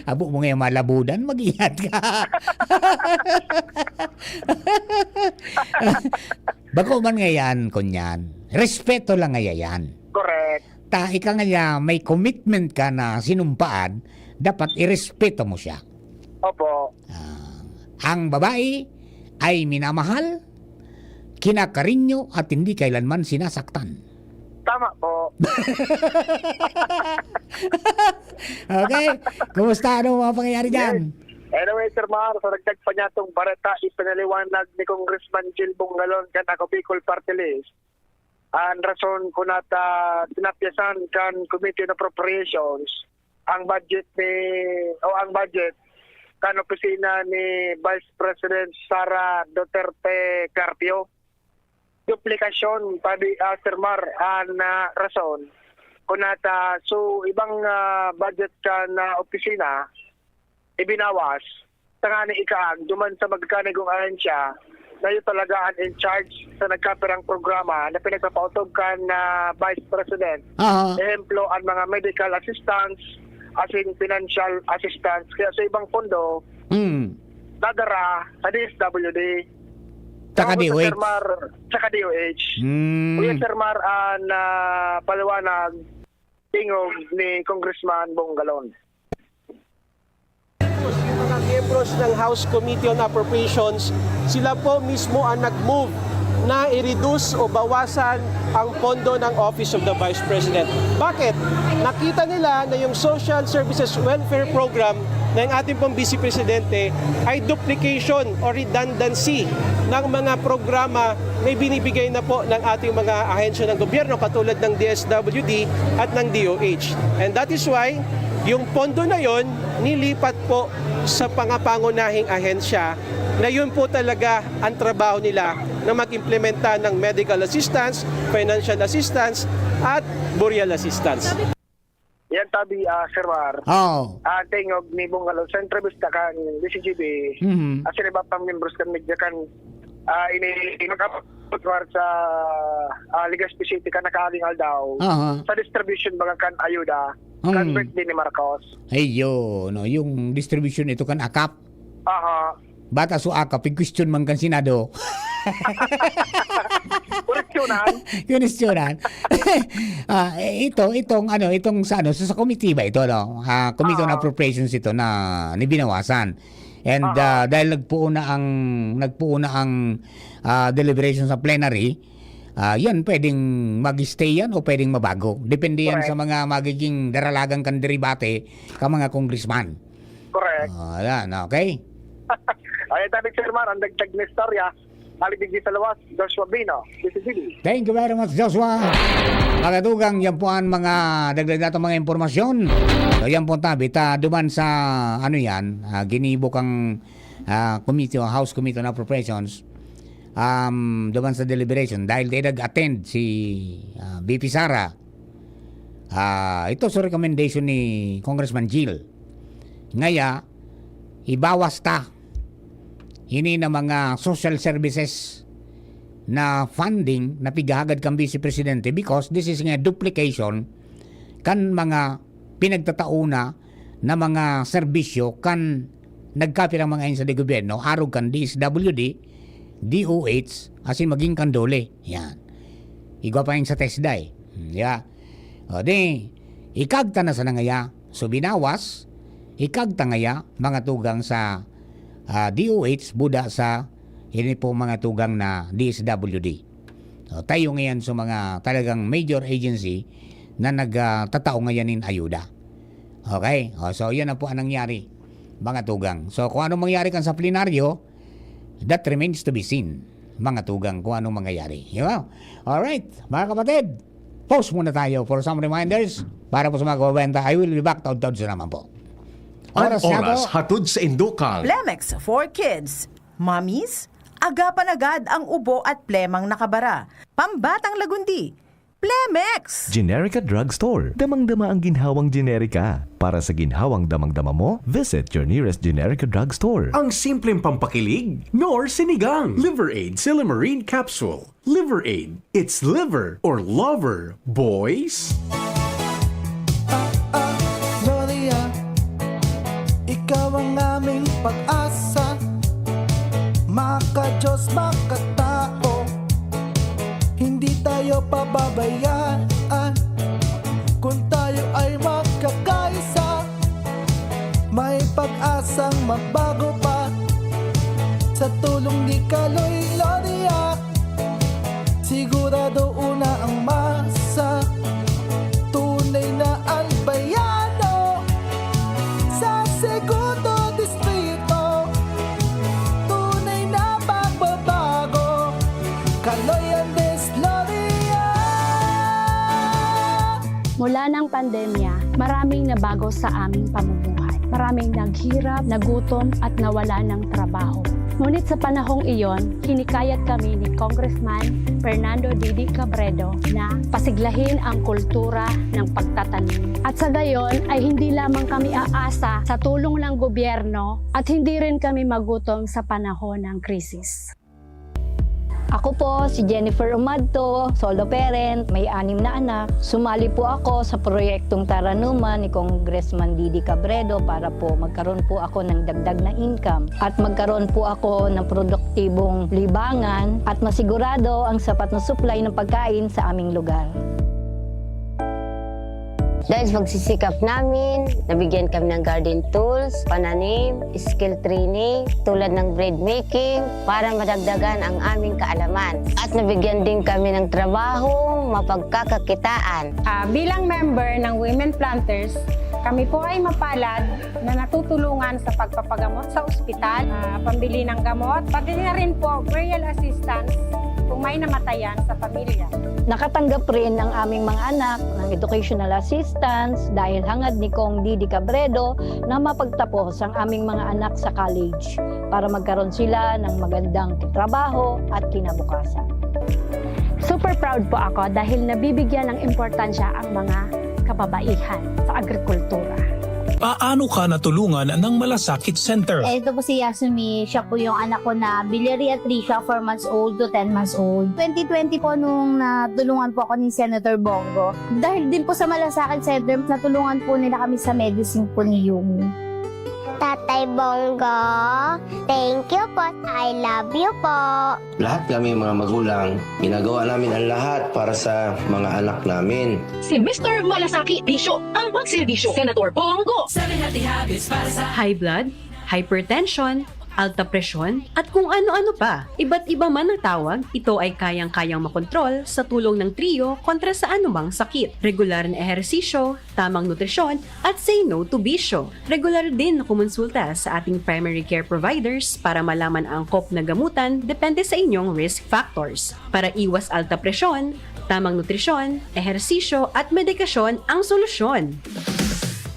Abo mo ngayon malabudan, mag-ingat ka. Bako man ngayan, kunyan. Respeto lang ngayon yan. Correct. Ta, ika nga niya, may commitment ka na sinumpaan, dapat irespeto mo siya. Opo. Ah, ang babae ay minamahal, kinakarinyo at hindi kailanman sinasaktan. Tama po. Okay. Kumusta? Ano mga pangyayari dyan? Yes. Anyway, Sir Mar, sa dagdag pa niya itong bareta, ipinaliwanag ni Congressman Jill Bongalon kan Ako Bicol Party List an rason kung nata tinapyasan kan Committee on Appropriations ang budget ni, o ang budget kan opisina ni Vice President Sara Duterte Carpio. Duplikasyon, sabi, ah, Sir Mar, an, ah, rason. Kung nata, so, ibang, ah, budget kan, ah, opisina, ibinawas, tangani ikaag, duman sa magkakanigong ahensya, na yun talaga an in charge sa nagkapirang programa na pinagpapaotob kan, ah, Vice President. Aha. Ehemplo, an mga medical assistance, asin financial assistance. Kaya sa ibang pondo, Hmm. nadara sa D S W D. Tsaka Tapos sa D O H. Sir Mar, tsaka D O H. Hmm. Kuya Sir Mar, an, ah, paliwanag, tingog ni Congressman Bongalon. Yung mga miyembros ng House Committee on Appropriations, sila po mismo ang nag-move na i-reduce o bawasan ang pondo ng Office of the Vice President. Bakit? Nakita nila na yung Social Services Welfare Program ng ating pong Vice Presidente ay duplication o redundancy ng mga programa na ibinibigay na po ng ating mga ahensya ng gobyerno katulad ng D S W D at ng D O H. And that is why yung pondo na yon nilipat po sa pangapangunahing ahensya na yun po talaga ang trabaho nila na mag-implementa ng medical assistance, financial assistance, at burial assistance. Yan tabi, ah, Sir Mar. Oo. Ah, tingog ni Bongalon sa entrevista kan D C G B, Mhm. asin iba pang membros kan media kan, ah, ini mag-abot war sa, ah, Legazpi City kan nakaaging aldaw. Aha. Sa distribution baga kan ayuda, kan Mm. birthday ni Marcos. Ayun, no, yung distribution ito kan akap. Aha. Bata so akap, pig-question man kan Senado. Koreksyonan. Koreksyonan. Ah, eh, ito, itong ano, itong sa ano, sa, sa committee ba ito, no? Ah, Committee on Oo. Appropriations ito na ni binawasan. And, Aha. ah, dahil nagpuuna ang, nagpuuna ang, ah, deliberation sa plenary, ah, yan pwedeng mag-stay yan o pwedeng mabago. Depende yan Correct. sa mga magiging daralagan kan deribate ka mga congressman. Correct. Ah, yan, okay? Ay, tabi, Sir Mar, ang dagdag na istorya. Hali digdi sa luwas, Joshua Bino, D C G B. Thank you very much, Joshua. Mga tugang, yan po ang mga dagdag natin mga impormasyon. So, yan po tabi, ta, duman sa, ano yan, ah, ginibo kang, ah, committee, House Committee on Appropriations, um, duman sa deliberation, dahil tayo nag-attend si, ah, V P Sara, ah, ito sa recommendation ni Congressman Jill. Ngaya, ibawas ta ini na mga social services na funding na pighahagad kan Vice Presidente because this is nga duplication kan mga pinagtatao na na mga serbisyo kan nagkapirang mga ahensya de gobyerno, arog kan D S W D, D O H, asin maging kan DOLE. Yan. Igwa pa yan sa TESDA eh. Hmm, yeah. O di, ikagta na sa nangaya. So, binawas, ikagta ngaya, mga tugang sa, ah, D O H, buda sa, ini po mga tugang na D S W D. O, tayo ngayon sa mga talagang major agency na nag, ah, tatao ngayon nin ayuda. Okay? O, so, yan na po ang nangyari, mga tugang. So, kung anong mangyari kan sa plenaryo, that remains to be seen, mga tugang, kung anong mangyayari. Di ba? Alright, mga kapatid, pause muna tayo for some reminders para po sa mga kababayan ta. I will be back, taod-taod sa naman po. An oras, oras hatod sa indokang Plemex for Kids. Mommies, agapan agad ang ubo at plemang nakabara. Pambatang lagundi, Plemex! Generica Drugstore. Damang-dama ang ginhawang Generica. Para sa ginhawang damang-dama mo, visit your nearest Generica Drugstore. Ang simpleng pampakilig, nor sinigang. Liver Aid Silymarin Capsule. Liver Aid. It's liver or lover, boys. Ah, ah, Gloria, ikaw ang aming pag-asa. Maka-Diyos, makatao, hindi tayo pababayaan. Kung tayo ay magkakaisa, may pag-asang magbago pa. Sa tulong ni Kaloy Gloria, sigurado una ang masa. Tunay na albayano sa Segundo Distrito. Tunay na pagbabago. Kaloy Andes Gloria. Mula ng pandemya, maraming nabago sa aming pamumuhay. Maraming naghirap, nagutom, at nawala ng trabaho. Ngunit sa panahong iyon, hinikayat kami ni Congressman Fernando Didi Cabredo na pasiglahin ang kultura ng pagtatanim. At sa gayon ay hindi lamang kami aasa sa tulong ng gobyerno at hindi rin kami magutom sa panahon ng krisis. Ako po si Jennifer Umadto, solo parent, may anim na anak. Sumali po ako sa proyektong Taranuman ni Congressman Didi Cabredo para po magkaroon po ako ng dagdag na income at magkaroon po ako ng produktibong libangan at masigurado ang sapat na supply ng pagkain sa aming lugar. Dahil sa pagsisikap namin, nabigyan kami ng garden tools, pananim, skill training, tulad ng bread making, para madagdagan ang aming kaalaman. At nabigyan din kami ng trabahong mapagkakakitaan. Ah, bilang member ng Women Planters, kami po ay mapalad na natutulungan sa pagpapagamot sa ospital, ah, pambili ng gamot, pati na rin po burial assistance kung may namatayan sa pamilya. Nakatanggap rin ang aming mga anak ng educational assistance dahil hangad ni Cong Didi Cabredo na mapagtapos ang aming mga anak sa college para magkaroon sila ng magandang trabaho at kinabukasan. Super proud po ako dahil nabibigyan ng importansya ang mga kababaihan sa agrikultura. Paano ka natulungan ng Malasakit Center? Ito po si Yasumi. Siya po yung anak ko na biliary atresia, four months old to ten months old. Twenty twenty po nung natulungan po ako ni Senator Bong Go. Dahil din po sa Malasakit Center, natulungan po nila kami sa medicine po ni Yumi. Tatay Bong Go, thank you po. I love you po. Lahat kami mga magulang, ginagawa namin ang lahat para sa mga anak namin. Si Mister Malasakit Bisyo, ang pagserbisyo. Senator Bong Go. Seven healthy habits para sa High blood, hypertension, alta presyon, at kung ano-ano pa. Iba't iba man ang tawag, ito ay kayang-kayang makontrol sa tulong ng Trio kontra sa anumang sakit. Regular na ehersisyo, tamang nutrisyon, at say no to bisyo. Regular din na kumonsulta sa ating primary care providers para malaman ang angkop na gamutan depende sa inyong risk factors. Para iwas alta presyon, tamang nutrisyon, ehersisyo, at medikasyon ang solusyon.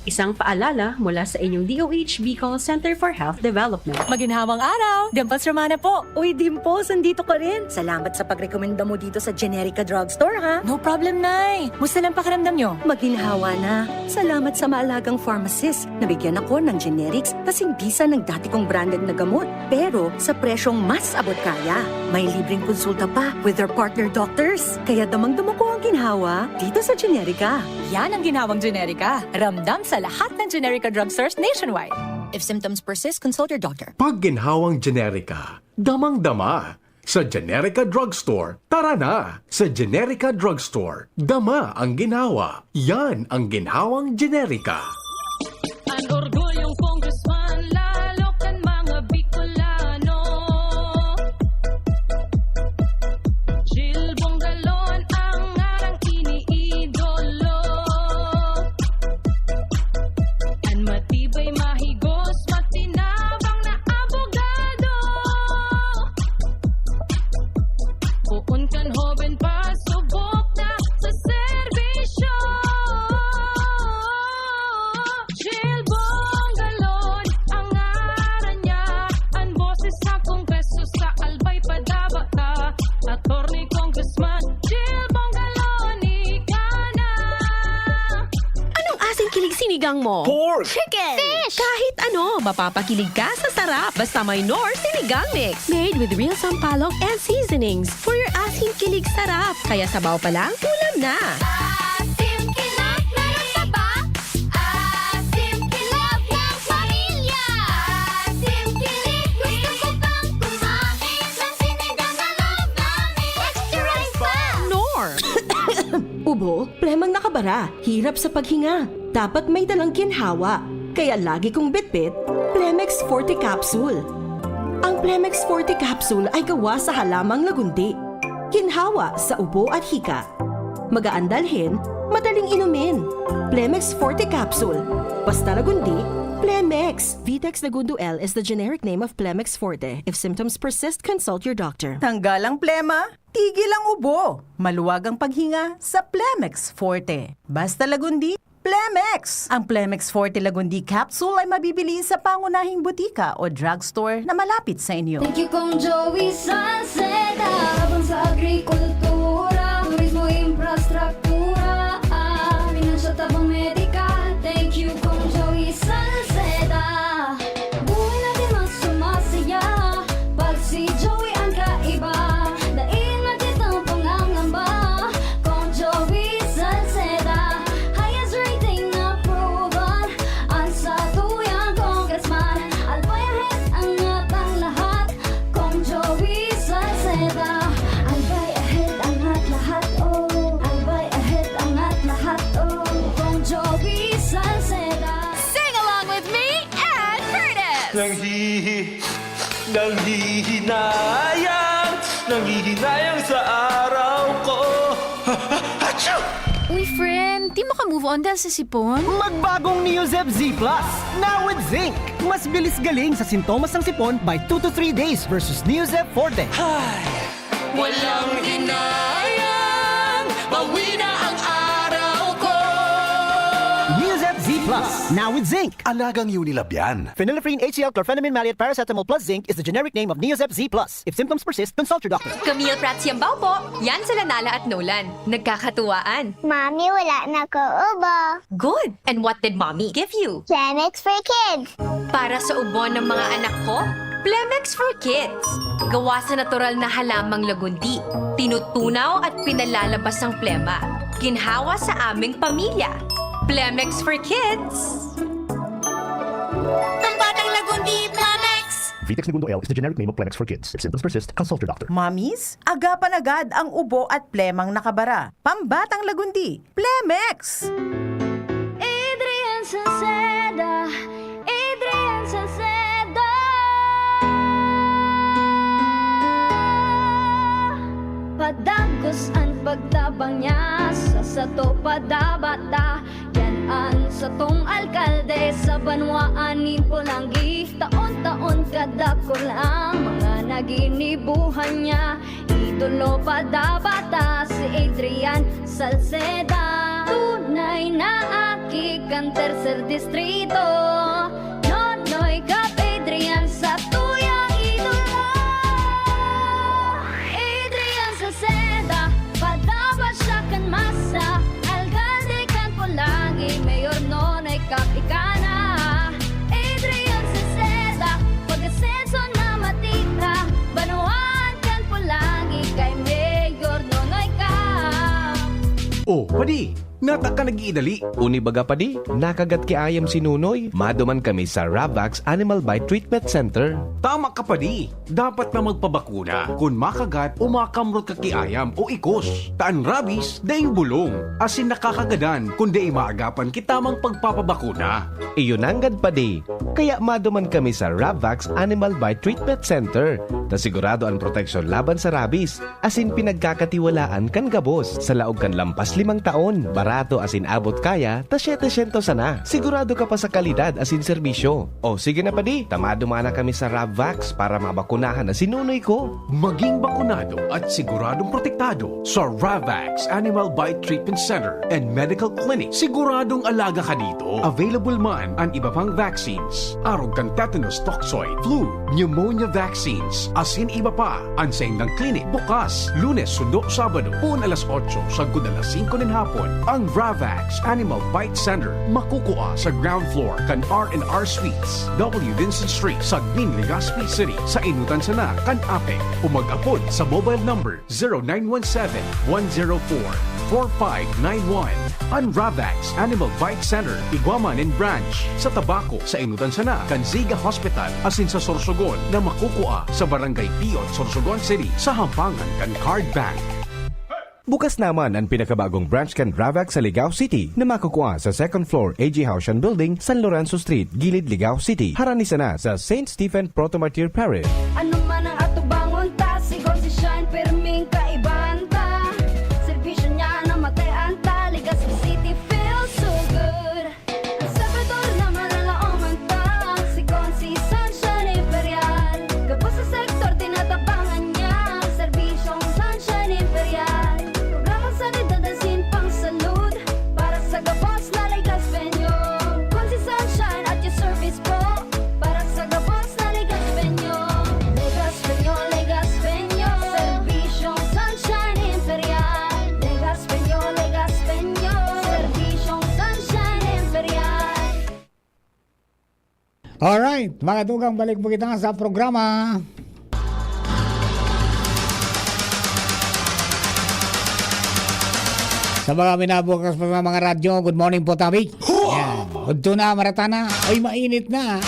Isang paalala mula sa inyong D O H Bicol Center for Health Development. Maginhawang araw! Dimples Romana po! Uy, Dimples, andito ka rin! Salamat sa pagrekomenda mo dito sa Generica Drugstore, ha? No problem, Nay! Musta lang pakiramdam nyo? Maginhawa na. Salamat sa maalagang pharmacist. Nabigyan ako ng generics kasing bisa ng dati kong branded na gamot, pero sa presyong mas abot kaya. May libreng konsulta pa with their partner doctors. Kaya damang-dama ko ang ginhawa dito sa Generica. Yan ang ginhawang Generica. Ramdam sa lahat ng Generica drugstores nationwide. If symptoms persist, consult your doctor. Pag ginhawang Generica, damang-dama. Sa Generica Drugstore, tara na! Sa Generica Drugstore, dama ang ginhawa. Yan ang ginhawang Generica. An orgulyong Congressman, lalo kan mga Bicolano. Jill Bongalon ang ngarang iniidolo. An matibay, mahigos, matinabang na abogado. Poon kan hoben pa, subok na sa serbisyo. Jill Bong Tingkilig sinigang mo. Pork. Chicken. Fish. Kahit ano, mapapakilig ka sa sarap. Basta may Knorr Sinigang Mix. Made with real sampalok and seasonings. For your asim kilig sarap. Kaya sabaw pa lang, ulam na. Asim kilig, meron ka ba? Asim kilig ng pamilya. Asim kilig, gusto ko pang kumain ng sinigang na love namin. Extra rice pa. Knorr. Ubo, plemang nakabara, hirap sa paghinga. Dapat may dalang ginhawa. Kaya lagi kong bitbit, Plemex Forte Capsule. Ang Plemex Forte Capsule ay gawa sa halamang lagundi. Ginhawa sa ubo at hika. Magaan dalhin, madaling inumin. Plemex Forte Capsule. Basta lagundi, Plemex. Vitex Lagundo L is the generic name of Plemex Forte. If symptoms persist, consult your doctor. Tanggal ang plema, tigil ang ubo. Maluwag ang paghinga sa Plemex Forte. Basta lagundi, Plemex! Ang Plemex Forte Lagundi Capsule ay mabibili sa pangunahing butika o drugstore na malapit sa inyo. Thank you, Kong Joey Salceda. Tabang sa agrikultura, turismo, infrastruktura, ah, pinansyal, tabang medikal. Thank you, Kong Joey Salceda. Buhay natin mas sumasaya pag si Joey ang kaiba. Dai na kitang pangangamba, Kong Joey Salceda. Highest rating approval ang satuyang congressman. Albay ahead angat ang lahat, Kong Joey Salceda. Albay ahead angat lahat, oh. Albay ahead angat lahat, oh. Kong Joey Salceda. Sing along with me and Curtis! Nanghihi-, nanghihinayang, nanghihinayang sa araw ko. Ha, ha, achoo! Uy, friend, di mo ka move on dahil sa sipon? Magbagong Neozep Z Plus, now with zinc. Mas bilis galing sa sintomas ng sipon by two to three days versus Neozep Forte. Hay! Walang hinayang, bawi na ang araw ko. Neozep Z Plus, now with zinc. Alagang Unilab yan. Phenylephrine, H C L, chlorphenamine maleate, paracetamol plus zinc is the generic name of Neozep Z Plus. If symptoms persist, consult your doctor. Camille Prats Yambao po. Yan sila Nala at Nolan. Nagkakatuwaan. Mami, wala na ko ubo. Good. And what did mommy give you? Plemex for Kids. Para sa ubo ng mga anak ko, Plemex for Kids. Gawa sa natural na halamang lagundi. Tinutunaw at pinalalabas ang plema. Ginhawa sa aming pamilya. Plemex for Kids. Pambatang Lagundi, Plemex! Vitex Negundo L is the generic name of Plemex for Kids. If symptoms persist, consult your doctor. Mommies, agapan agad ang ubo at plemang nakabara. Pambatang Lagundi, Plemex! Adrian Salceda, Adrian Salceda. Padagos an pagtabang niya sa sato padabata. Yan an satong alkalde sa banwaan nin Polangui. Taon-taon kadakul ang mga naginibuhan niya. Idolo padabata si Adrian Salceda. Tunay na aki kan tercer distrito. Nonoy Cap Adrian, satuyang idolo. Adrian Salceda, padapat siya kan masa. Alkalde kan Polangui, Mayor Nonoy Cap ika na. Adrian Salceda, pag-asenso na matira. Banwaan kan Polangui kay Mayor Nonoy Cap. Oh, padi, nata ka nag-iidali. Uni baga, padi, nakagat ki ayam si Nonoy. Maduman kami sa Ravax Animal Bite Treatment Center. Tama ka, padi. Dapat na magpabakuna kun makagat o makamrot ka ki ayam o ikos. Ta an rabies daing bulong, asin nakakagadan kun dai maagapan ki tamang pagpapabakuna. Iyo nanggad, padi. Kaya maduman kami sa Ravax Animal Bite Treatment Center, ta sigurado an proteksyon laban sa rabies, asin pinagkakatiwalaan kan gabos. Sa laog kan lampas limang taon, barato asin abot kaya ta siyete syentos sana. Sigurado ka pa sa kalidad asin serbisyo. O sige na, padi, ta maduman na kami sa Ravax para mabakunahan na si Nonoy ko. Maging bakunado at siguradong protektado sa Ravax Animal Bite Treatment Center and Medical Clinic. Siguradong alaga ka dito. Available man an iba pang vaccines, arog kan tetanus toxoid, flu, pneumonia vaccines, asin iba pa. An saindang clinic bukas Lunes sundo Sabado, poon alas otso sagkod alas singko nin hapon. Ang Ravax Animal Bite Center, makukua sa ground floor kan R and R Suites, W Vincent Street, Sagmin, Legazpi City, sa Inutan sana kan APEC, o mag-apod sa mobile number zero nine one seven, one zero four, four five nine one. An Ravax Animal Bite Center, igwa man nin branch sa Tabaco, sa Inutan sana kan Ziga Hospital, asin sa Sorsogon, na makukua sa Barangay Piot, Sorsogon City, sa hampangan kan Card Bank. Bukas naman an pinakabagong branch kan Ravax sa Ligao City, na makukua sa second floor, A G Haushan Building, San Lorenzo Street, Gilid, Ligao City. Harani sana sa Saint Stephen Proto-Martyr Parish. Ano man ang atubangon ta, si Consi Shine, pirming kaibahan ta. Serbisyo niya na matean ta, Legazpi City feels so good. Ang Salvador na malalaoman ta, si Consi Sunshine Imperial. Gabos sa sektor, tinatabangan niya, serbisyong Sunshine Imperial. Programang sanidad asin pangsalud, para sa gabos na Legazpeño. Consi Sunshine at your service po, para sa gabos na Legazpeño. Legazpeño, Legazpeño, serbisyong Sunshine Imperial. Legazpeño, Legazpeño, serbisyong Sunshine Imperial. Alright, mga tugang, balik po kita sa programa. Sa mga minabukas pa sa mga radyo, good morning po, tabi. Yan. Udto na, marata na. Ay, mainit na.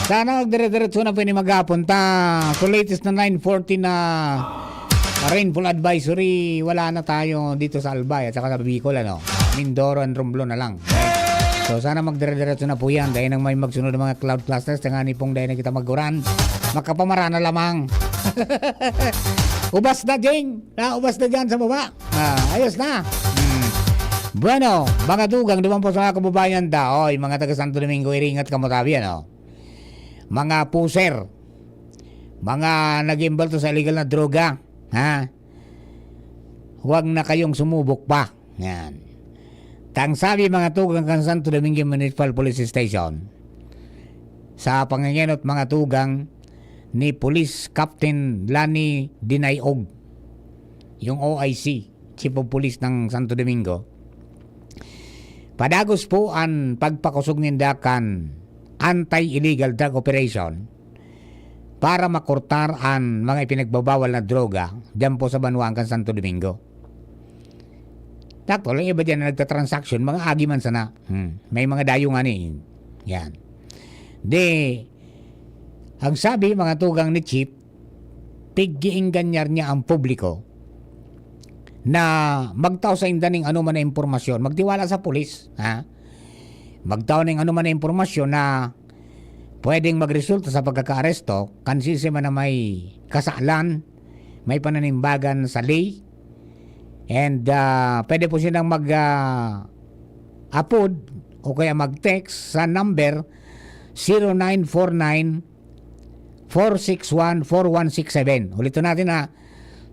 Sana magdire-diretso na po ini maghapon ta. So, latest na nine forty na rainfall advisory, wala na tayo dito sa Albay at saka sa Bicol, ano. Mindoro and Romblon na lang. So, sana magdire-diretso na po yan. Dahil nang may magsunod ng mga cloud clusters, tanganing pong dahil na kita maguran, makapamarana lamang. Ubas na, Jing! Na, ubas na dyan sa baba. Ah, ayos na. Hmm. Bueno, mga tugang, duman po sa mga kababayan da. Oy, mga taga Santo Domingo, iringat kamo tabi, ano? Mga puser. Mga nag-iimbulto sa illegal na droga. Ha? Huwag na kayong sumubok pa. Yan. Tang sabi, mga tugang, kan Santo Domingo Municipal Police Station, sa pangengenot, mga tugang, ni Police Captain Lani Dinayog, yung O I C, Chief of Police ng Santo Domingo, padagos po an pagpakosog ninda kan anti-illegal drug operation para makortar an mga ipinagbabawal na droga diyan po sa banwaan kan Santo Domingo. Dakul, ang iba diyan na nagtatransaksyon, mga agi man sana. Hmm. May mga dayo nga ni. Yan. Di, ang sabi, mga tugang ni Chief, pig-iingganyar niya ang publiko na magtao sa inda ning anoman na impormasyon. Magtiwala sa pulis, ha? Magtao ning anoman na impormasyon na pwedeng magresulta sa pagkakaaresto, kan siisay man na may kasalan, may pananimbagan sa ley, and, ah, pwede po silang mag, ah, apod o kaya mag-text sa number zero nine four nine, four six one, four one six seven. Ulitin natin, ha,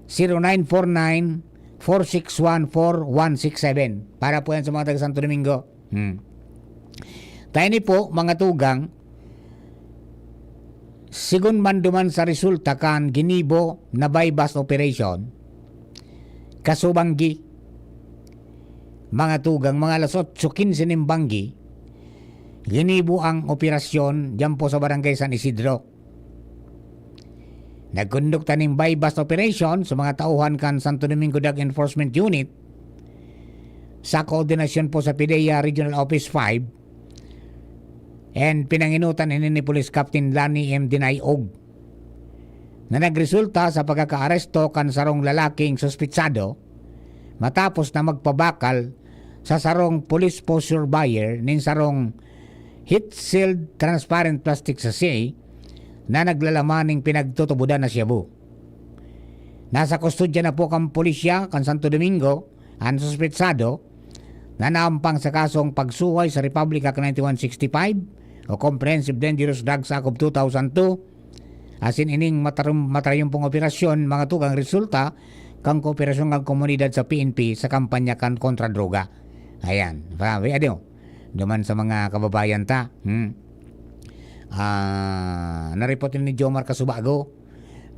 zero nine four nine, four six one, four one six seven. Para po yan sa mga taga Santo Domingo. Hmm. Tayo ni po, mga tugang, sigun man duman sa resulta kan ginibo na buy-bust operation, kasubanggi, mga tugang, mga alas otso quince nin banggi, ginibo ang operasyon diyan po sa Barangay San Isidro. Nagkondukta nin buy-bust operation sa mga tauhan kan Santo Domingo Drug Enforcement Unit, sa koordinasyon po sa PDEA Regional Office five, and pinanginutan ini ni Police Captain Lani M. Dinayog, na nagresulta sa pagkakaaresto kan sarong lalaking suspitsado matapos na magpabakal sa sarong police post surveyor nin sarong heat-sealed transparent plastic sachet na naglalaman nin pinagtutubodan na shabu. Nasa kustodya na po kan pulisya kan Santo Domingo an suspitsado na naampang sa kasong pagsuhay sa Republic Act ninety-one sixty-five o Comprehensive Dangerous Drugs Act of two thousand two, asin ining matarum-, matrayompong operasyon, mga tugang, resulta kan kooperasyon kan komunidad sa P N P sa kampanya kan kontra droga. Ayan, grabe, ano? Duman sa mga kababayan ta. Hmm. Ah, nareport ni Jomar Kasubago,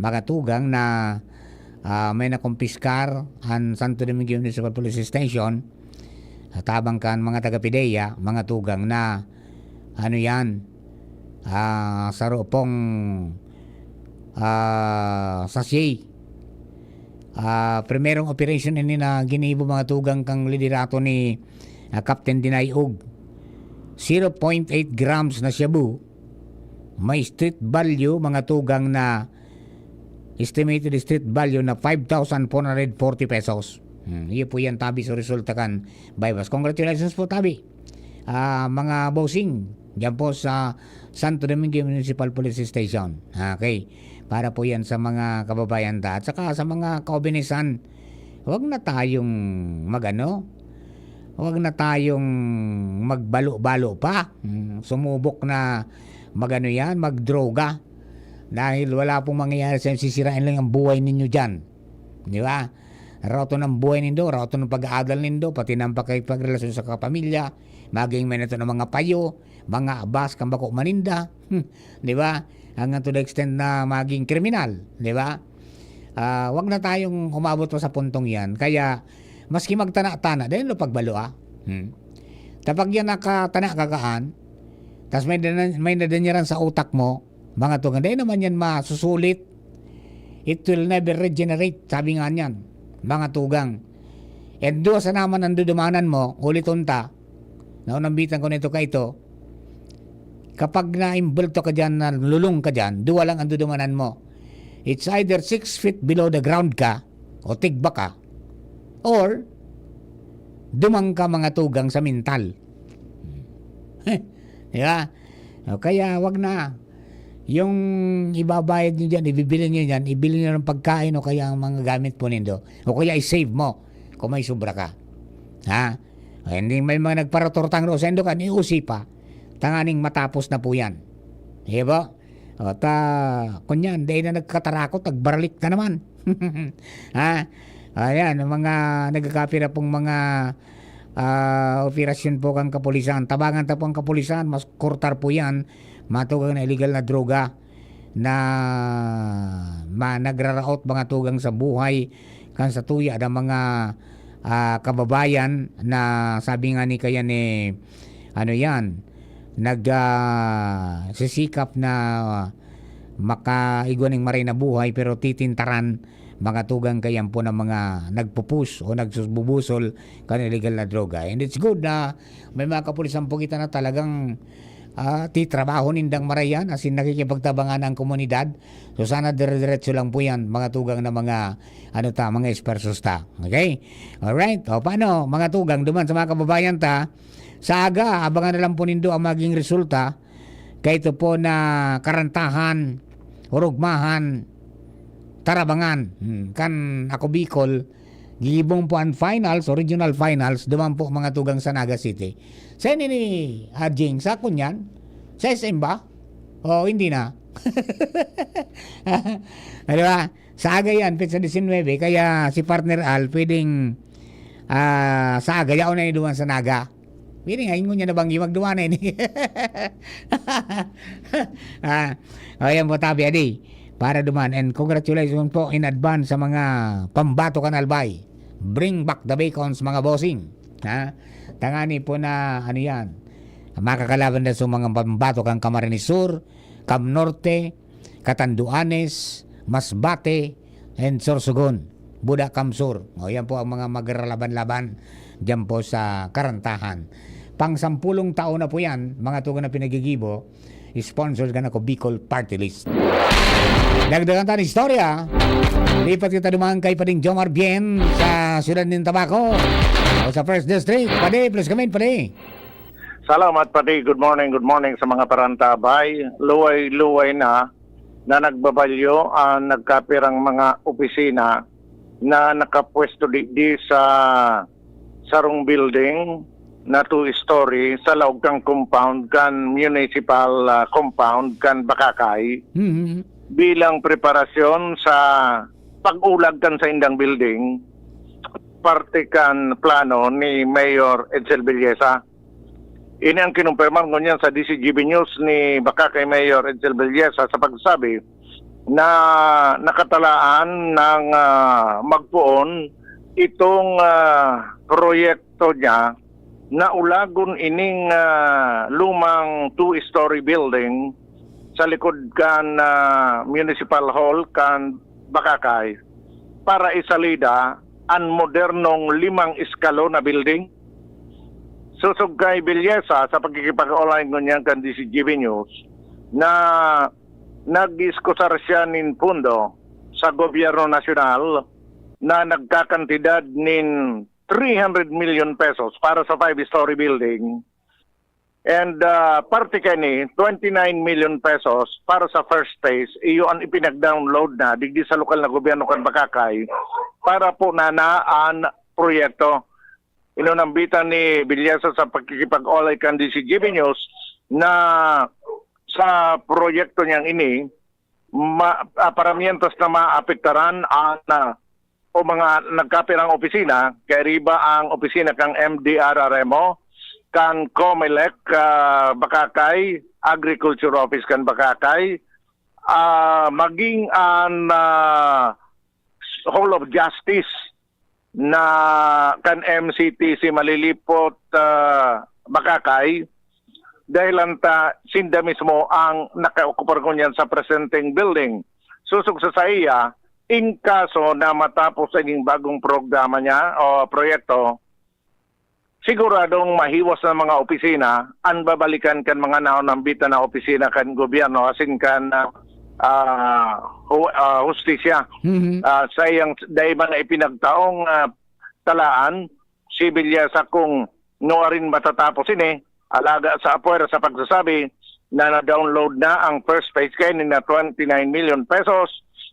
mga tugang, na, ah, may nakumpiskar an Santo Domingo Municipal Police Station Sa tabang kan mga taga-PDEA, mga tugang, na ano yan, ah, saro pong, ah, sachet. Ah, primerong operation ini na ginibo, mga tugang, kan liderato ni, ah, Captain Dinay Og. Zero point eight grams na shabu. May street value, mga tugang, na estimated street value na five thousand four hundred forty pesos. Hmm, iyo po yan, tabi sa resulta kan buy-bust. Congratulations po, tabi. Ah, mga bossing, diyan po sa Santo Domingo Municipal Police Station. Okay. Para po yan sa mga kababayan ta. At saka sa mga kaubinisan, wag na tayong magano, wag na tayong magbalo-balo pa. Hmm, sumubok na magano yan, magdroga. Dahil wala pong mangyayari sa inyo, sisirain lang ang buhay ninyo diyan. Di ba? Raot na ang buhay nindo, raot na ang pag-aadal nindo, pati na ang pakikipagrelasyon sa kapamilya, maging may nato na mga payo, mga abas kan bako maninda. Hmm, di ba? Hanggang to the extent na maging kriminal, di ba? Ah, wag na tayong umabot pa sa puntong yan. Kaya, maski magtana-tana, dahil lo pagbalo, ah. Hmm. Kapag yan nakatana kakaan, tas may dana-, may nadanyaran sa utak mo, mga tugang, dahil naman yan masusulit. It will never regenerate, sabi nga niyan, mga tugang. And duwa sana man ang dudumanan mo, ulit unta, naunambitan ko nito kaito, kapag naimbulto ka dyan, nalulung ka dyan, duwa lang ang dudumanan mo. It's either six feet below the ground ka, o tigba ka, or dumang ka, mga tugang, sa mental. Di ba? O kaya, wag na. Yung ibabayad nyo dyan, ibibili nyo dyan, ibili nyo ng pagkain o kaya ang mga gamit po nindo. O kaya, i-save mo kung may sobra ka. Ha? O, hindi, may mga nagparatortang ro sa indo kan, iusi pa. Tanganing matapos na po yan. Di ba? O, ta, kunyan, dahil na nagkatarakot, nagbaralik na naman. Ha? Ayan, ang mga nagkakapira pong mga, ah, operasyon po kan kapulisan. Tabangan ta po ang kapulisan, mas kortar po yan. Matugang na illegal na droga na ma-, nagraraot, mga tugang, sa buhay kan sa tuya na mga, ah, kababayan na sabi nga ni kaya ni, ano yan, nag, ah, sisikap na makaigwa ning maray na buhay, pero titintaran, mga tugang, kayan po ng mga nagpupus o nagbubusol kan illegal na droga. And it's good na may mga kapulisan po kita na talagang, ah, titrabaho nindang maray yan, as in, nakikipagtabangan ang komunidad. So, sana dire-diretso lang po yan, mga tugang, na mga, ano ta, mga esfuerzos ta. Okay? Alright. O, paano, mga tugang, duman sa mga kababayan ta, sa aga, abangan na lang po nindo ang maging resulta. Kaito po na karantahan, urugmahan, tarabangan. Hmm, kan Ako Bicol, gigibong po ang finals o regional finals, duman po, mga tugang, sa Naga City. Sa ini ni, ah, Jing, sa kunyan? Sa S M ba? O, hindi na. Di ba? Sa aga yan, petsa disinwebe, kaya si Partner Al, pwedeng, ah, sa aga, yaon na yung duman sa Naga. Pwede nga, ingon niya na banggi, magduman na ini. Ah, o, yan po, tabi, adi. Para duman. And congratulations po in advance sa mga pambato kan Albay. Bring back the bacons, mga bossing. Ha? Tangani po na, ano yan, makakalaban na sa mga pambato kan Camarines Sur, Cam Norte, Catanduanes, Masbate, and Sorsogon, Buda, Cam Sur. O, yan po ang mga magralaban-laban diyan po sa Karantahan. Pang sampulong taon na po yan, mga tugang, na pinagigibo, sponsored kan Ako Bicol Party List. Dagdagan ta ng istorya. Lipat kita duman kay Pading Jomar Bien sa siyudad nin Tabaco o sa First District. Padi, please come in, Padi. Salamat, Padi. Good morning, good morning sa mga parantabay. Luway-luway na na nagbabalyo ang nagkapirang mga opisina na nakapwesto digdi sa sarong building na two-story sa laog kan compound kan municipal, ah, compound kan Bacacay, Mhm. bilang preparasyon sa pag-ulag kan saindang building, parte kan plano ni Mayor Edsel Villesa. Ini ang kinumpirmar ngunyan sa D Z G B News ni Bacacay Mayor Edsel Villesa sa pagsabi na nakatalaan ng, ah, magpoon itong, ah, proyekto niya na ulagon ining, ah, lumang two-story building sa likod kan, ah, Municipal Hall kan Bacacay para isalida an modernong limang eskalon na building. Sosog kay Belleza, sa pagkikipag-ulayan ngunyan kan D Z G B News, na nag-iskusar siya nin pondo sa gobyerno nasyonal na nagkakantidad nin three hundred million pesos para sa five-story building. And, ah, parte kaini, twenty-nine million pesos para sa first phase, iyo an ipinag-download na digdi sa lokal na gobyerno kan Bacacay para po na na an proyekto. Inunambitan ni Belleza sa pagkikipag-ulayan kan D Z G B News na sa proyekto niyang ini, ma-, ah, paramientos na maapektaran ang, ah, o mga nagkapirang opisina, kay riba ang opisina kang M D R Remo, kan Comelec, ah, Bacacay, Agriculture Office kan Bacacay, ah, maging ang, ah, Hall of Justice na kan M C T C Malilipot, ah, Bacacay, dahil anta sinda mismo ang nakaokupar ngunyan sa presenteng building. Sosog sa saiya, in kaso na matapos ining bagong programa niya o proyekto, siguradong mahiwas na mga opisina an babalikan kan mga naunambitan na opisina kan gobyerno asin kan, ah, ah, hu-, ah, hustisya. Mhm. Ah, sa iyang dai man na ipinagtaong, ah, talaan, si Villasa kung nuarin matatapos ini, alaga sa apwera sa pagsasabi na na-download na ang first phase kaini na twenty-nine million pesos,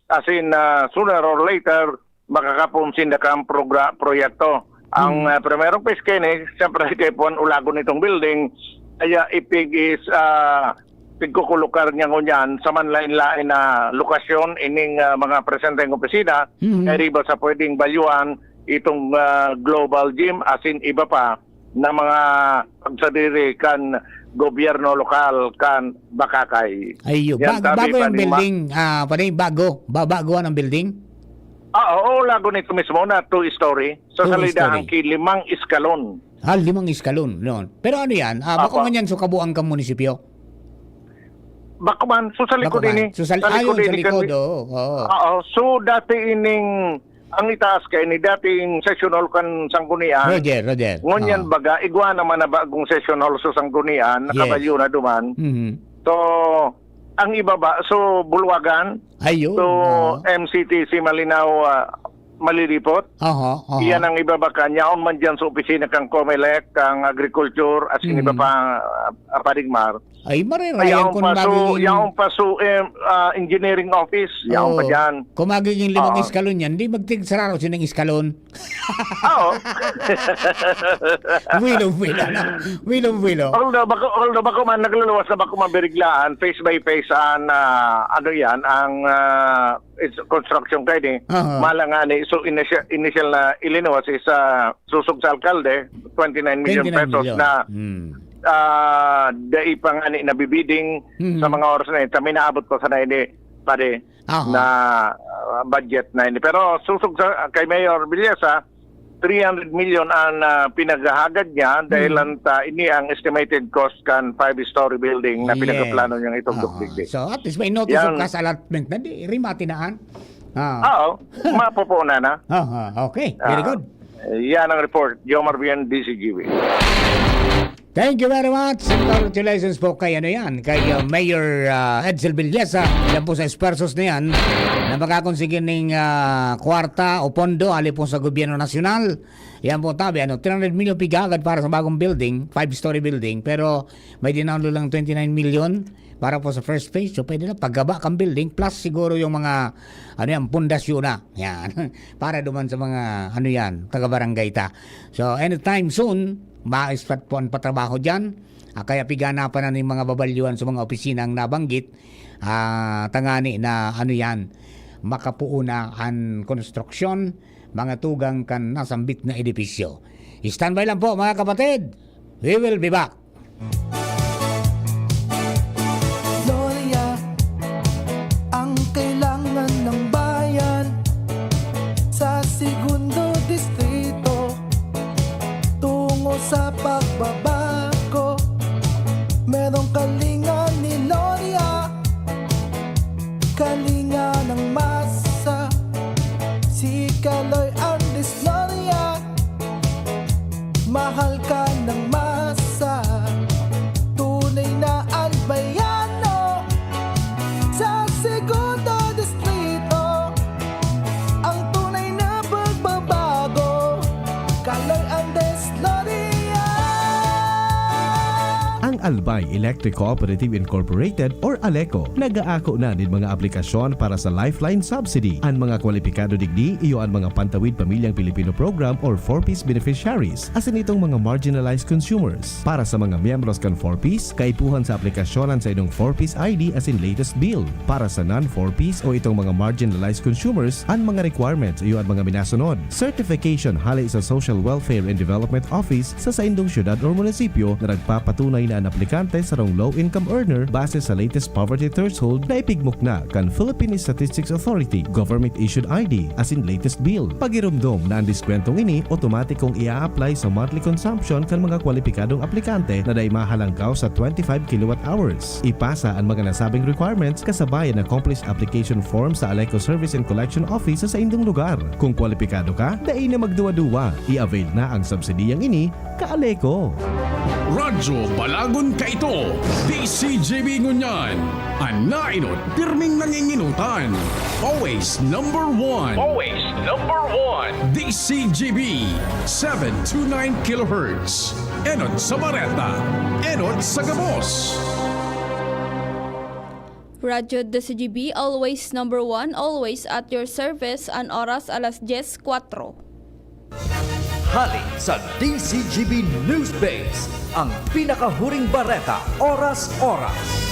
asin, ah, sooner or later, makakapon sinda kan progra-, proyekto. Ang, Hmm. ah, primerong phase kaini, siyempre, kay puan ulagon itong building, kaya ipig is, ah, pigkukulukar niya ngunyan sa manlain-lain na lokasyon ining, ah, mga presenteng opisina, Hmm. kay riba sa pwedeng balyuan itong, ah, Global Gym, asin iba pa na mga pagsadiri kan gobyerno lokal kan Bacacay. Ayo, Yan, bag-, tabi bago pa yung ni Ma- building, ah, pare, bago. Ba-, bago ang building? Ah, oo, lago nito mismo na two-story. Sa Two-story. Salida, ang ki-, limang eskalon. Ah, limang eskalon, yun. Pero ano yan? Ah, bako Apo. man yan, so kabuang kang munisipyo? Bako man, so sa likod Bako man. ini. So, sa, Sa ah, likod yun, sa ini likod, kami. oo, oo. Oo, so dati ining, ang itaas kay ni dating session hall kan Sanggunian. Roger, Roger. Ngunyan Oo. baga, igwa naman na bagong session hall sa Sanggunian, Yes. nakabalyo na duman. Mhm. So, ang ibaba, so, Bulwagan, Ayun, so, oo. M C T C Malinao, ah, Malilipot. Aha, aha. Iyan ang ibaba ka. Yaon man dyan sa opisina kang Comelec, kang Agriculture, as in iba Mhm. pa, ah, Padigmar. Ay, marerayan Yaon kung pa so, magiging yaon pa so, em, ah, engineering office. Yaon pa Oo. dyan. Kung magiging limang Oo. eskalon yan, di magtigsararo siya ng eskalon. Oo. Wilom, wilom, no? Wilom, wilom. Although bako, although bako man, nagluluwas na bako man biriglaan, phase by phase, an, ah, ano yan, ang, ah, it's construction kaini. Aha. Mala nga ni, so initial, initial na ilinuwas is, ah, susog sa alkalde, twenty-nine million Twenty-nine pesos million. na, Hmm. ah, dai pa nga ni nabibiding Mhm. sa mga oras na ito. May naabot pa sana ini, pare, Aha. na, ah, budget na ini. Pero susog sa, kay Mayor Villesa, three hundred million ang, ah, pinaghahagad niya dahil Mhm. lang ta, ini ang estimated cost kan five-story building na Yes. pinagpaplano niyang itong Aha. duplicate. So, at least may notice Yan. of cost allotment na di, rimati na an. Ah. Oo, mapupunan na. Aha, okay. Very Ah, good. yan ang report. Jomar Bien, D Z G B. Thank you very much. Congratulations po kay, ano yan, kay, uh, Mayor, uh, Edsel Villesa. Yan po sa esfuerzos na yan na makakonsigi ning, uh, kwarta o pondo hali po sa gobyerno nasyonal. Yan po, tabi, ano, three hundred million pighagad para sa bagong building, five-story building, pero may dinaulo lang twenty-nine million para po sa first phase. So, pwede na paggaba kang building, plus siguro yung mga, ano yan, pundasyon na. Yan. Para duman sa mga, ano yan, taga-barangay ta. So, anytime soon, ma-start po ang patrabaho dyan. Ah, kaya piganapan na ng mga babalyuan sa mga opisinang nabanggit. Ah, tangani na, ano yan, makapuo na ang konstruksyon, mga tugang kan nasambit na edipisyo. Standby lang po, mga kapatid. We will be back. Gloria, ang kailangan ng bayan sa Segundo Distrito, tungo sa pag- Merong kalinga ni Loria, kalinga ng masa. Si Kaloy Andes Loria, mahal ka ng masa. Tunay na albayano sa Segundo Distrito. Ang tunay na pagbabago, Kaloy Andes Loria. Ang Albay Electric Cooperative Incorporated or ALECO nag-aako na nin mga aplikasyon para sa Lifeline Subsidy. An mga kwalipikado digdi iyo an mga Pantawid Pamilyang Pilipino Program or four Ps beneficiaries, asin itong mga marginalized consumers. Para sa mga miyembros kan four Ps, kaipuhan sa aplikasyon an saindong four Ps I D asin latest bill. Para sa non-four Ps o itong mga marginalized consumers, an mga requirements iyo an mga minasunod. Certification hale sa Social Welfare and Development Office sa saindong syudad or munisipyo na nagpapatunay na an aplikante sarong low-income earner base sa latest poverty threshold na ipigmukna kan Philippine Statistics Authority, government-issued I D, asin latest bill. Pagiromdom na an diskwentong ini otomatikong ia-apply sa monthly consumption kan mga kwalipikadong aplikante na dai mahalangkaw sa twenty-five kilowatt hours. Ipasa an mga nasabing requirements kasabay an accomplished application form sa ALECO Service and Collection Office sa saindong lugar. Kung kwalipikado ka, dai na magduwa-duwa. I-avail na ang subsidiyang ini, ka-ALECO. Radyo Balagon kaito, D C G B ngunyan. An naenot, pirming nanginginutan. Always number one. Always number one. D C G B, seven two nine kilohertz. Enot sa bareta, enot sa gabos. Radyo D C G B, always number one, always at your service, an oras alas dyes kwatro. Hali sa D C G B News Base, ang pinakahuring bareta, oras-oras.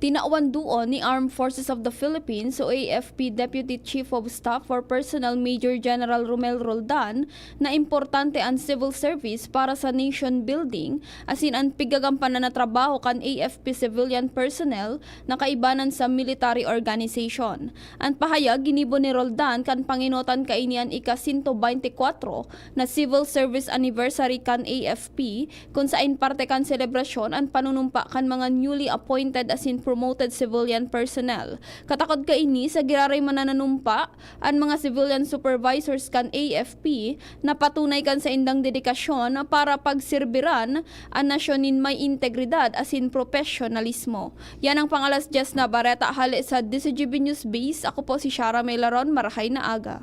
Tinawan duon ni Armed Forces of the Philippines o A F P Deputy Chief of Staff for Personnel Major General Romel Roldan na importante an civil service para sa nation building asin an pigagampanan na trabaho kan A F P civilian personnel na kaibanan sa military organization. An pahayag ginibo ni Roldan kan pangenotan kaini an ika-sento baynte kwatro na Civil Service Anniversary kan A F P, kun saen parte kan selebrasyon an panunumpa kan mga newly appointed asin promoted civilian personnel. Katakod kaini sa giraray man na nanumpa, an mga civilian supervisors kan A F P napatunay kan saindang dedikasyon para pagserbiran an nasyon nin may integridad asin propesyonalismo. Yan ang pang-alas dyes na bareta hale sa D C G B News Base. Ako po si Shara Melaron. Marahay na aga.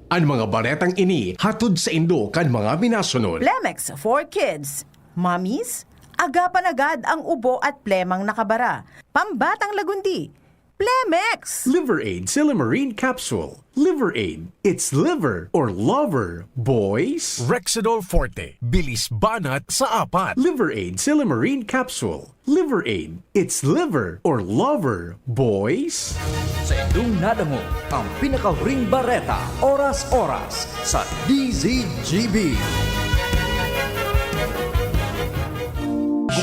An mga baretang ini hatod saindo kan mga minasunod. Plemex for Kids. Mommies, agapan agad ang ubo at plemang nakabara. Pambatang lagundi, Plemex! Liver Aid Silymarin Capsule. Liver Aid, it's liver or lover, boys. Rexidol Forte, bilis banat sa apat. Liver Aid Silymarin Capsule. Liver Aid, it's liver or lover, boys. Sa indong nadangog ang pinakahuring bareta, oras-oras, sa D Z G B.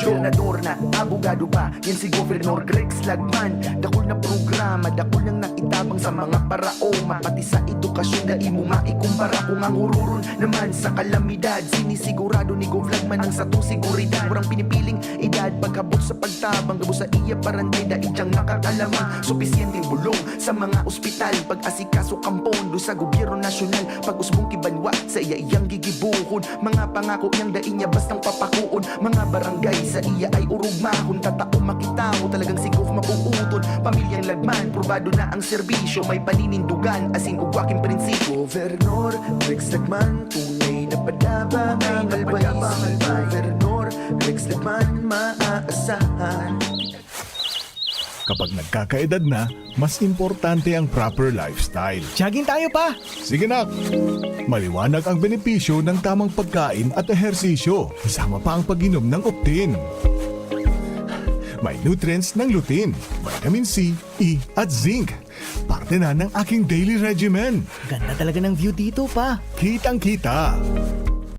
Gobernador na, abogado pa, yan si Governor Grex Lagman. Dakul na programa, dakul nang naitabang sa mga paraoma, pati sa edukasyon, dai mo maikumpara. Kung ang ururon naman sa kalamidad, sinisigurado ni Gov Lagman ang satong seguridad. Walang pinipiling edad, paghabot sa pagtabang, gabos sa iya barangay, dai diyang nakakalamang supisyenteng bulong sa mga ospital, pag-asikaso kan pondo sa gobyerno nasyonal, pag-usbong ki banwa, saiya iyang gigibohon. Mga pangako niyang dai niya bastang papakoon. Mga barangay saiya ay orog mahon, tatao makita mo talagang si Gov mabubuton. Pamilyang Lagman, probado na ang serbisyo, may paninindugan, asin ugwa king prinsipyo. Governor Rex Lagman, tunay na padaba ang albayis. Governor Rex Lagman, maaasahan. Kapag nagkakaedad na, mas importante ang proper lifestyle. Jogging tayo, Pa! Sige, nak! Maliwanag ang benepisyo ng tamang pagkain at ehersisyo, kasama pa ang pag-inom ng Optin. May nutrients ng lutein, vitamin C, E, at zinc. Parte na ng aking daily regimen. Ganda talaga ng view dito, Pa. Kitang-kita.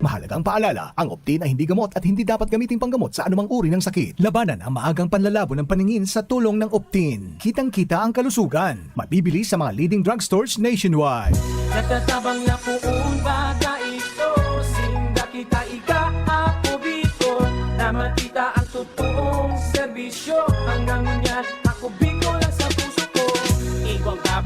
Mahalagang paalala, ang Optin ay hindi gamot at hindi dapat gamiting panggamot sa anumang uri ng sakit. Labanan ang maagang panlalabo ng paningin sa tulong ng Optin. Kitang-kita ang kalusugan. Mabibili sa mga leading drugstores nationwide. Natatabang na poon baga ito, sinda kita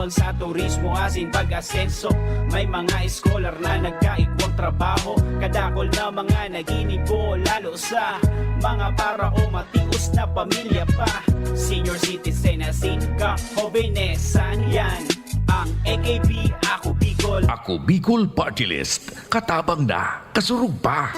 Sa turismo asin pag-asenso, may mga eskolar na nagkaigwang trabaho. Kadakol na mga naginibo, lalo sa mga para o matios na pamilya pa. Senior citizen asin ka-hobenesan, yan ang A K P, Ako Bicol. Ako Bicol Party List, katabang na, kasurog pa.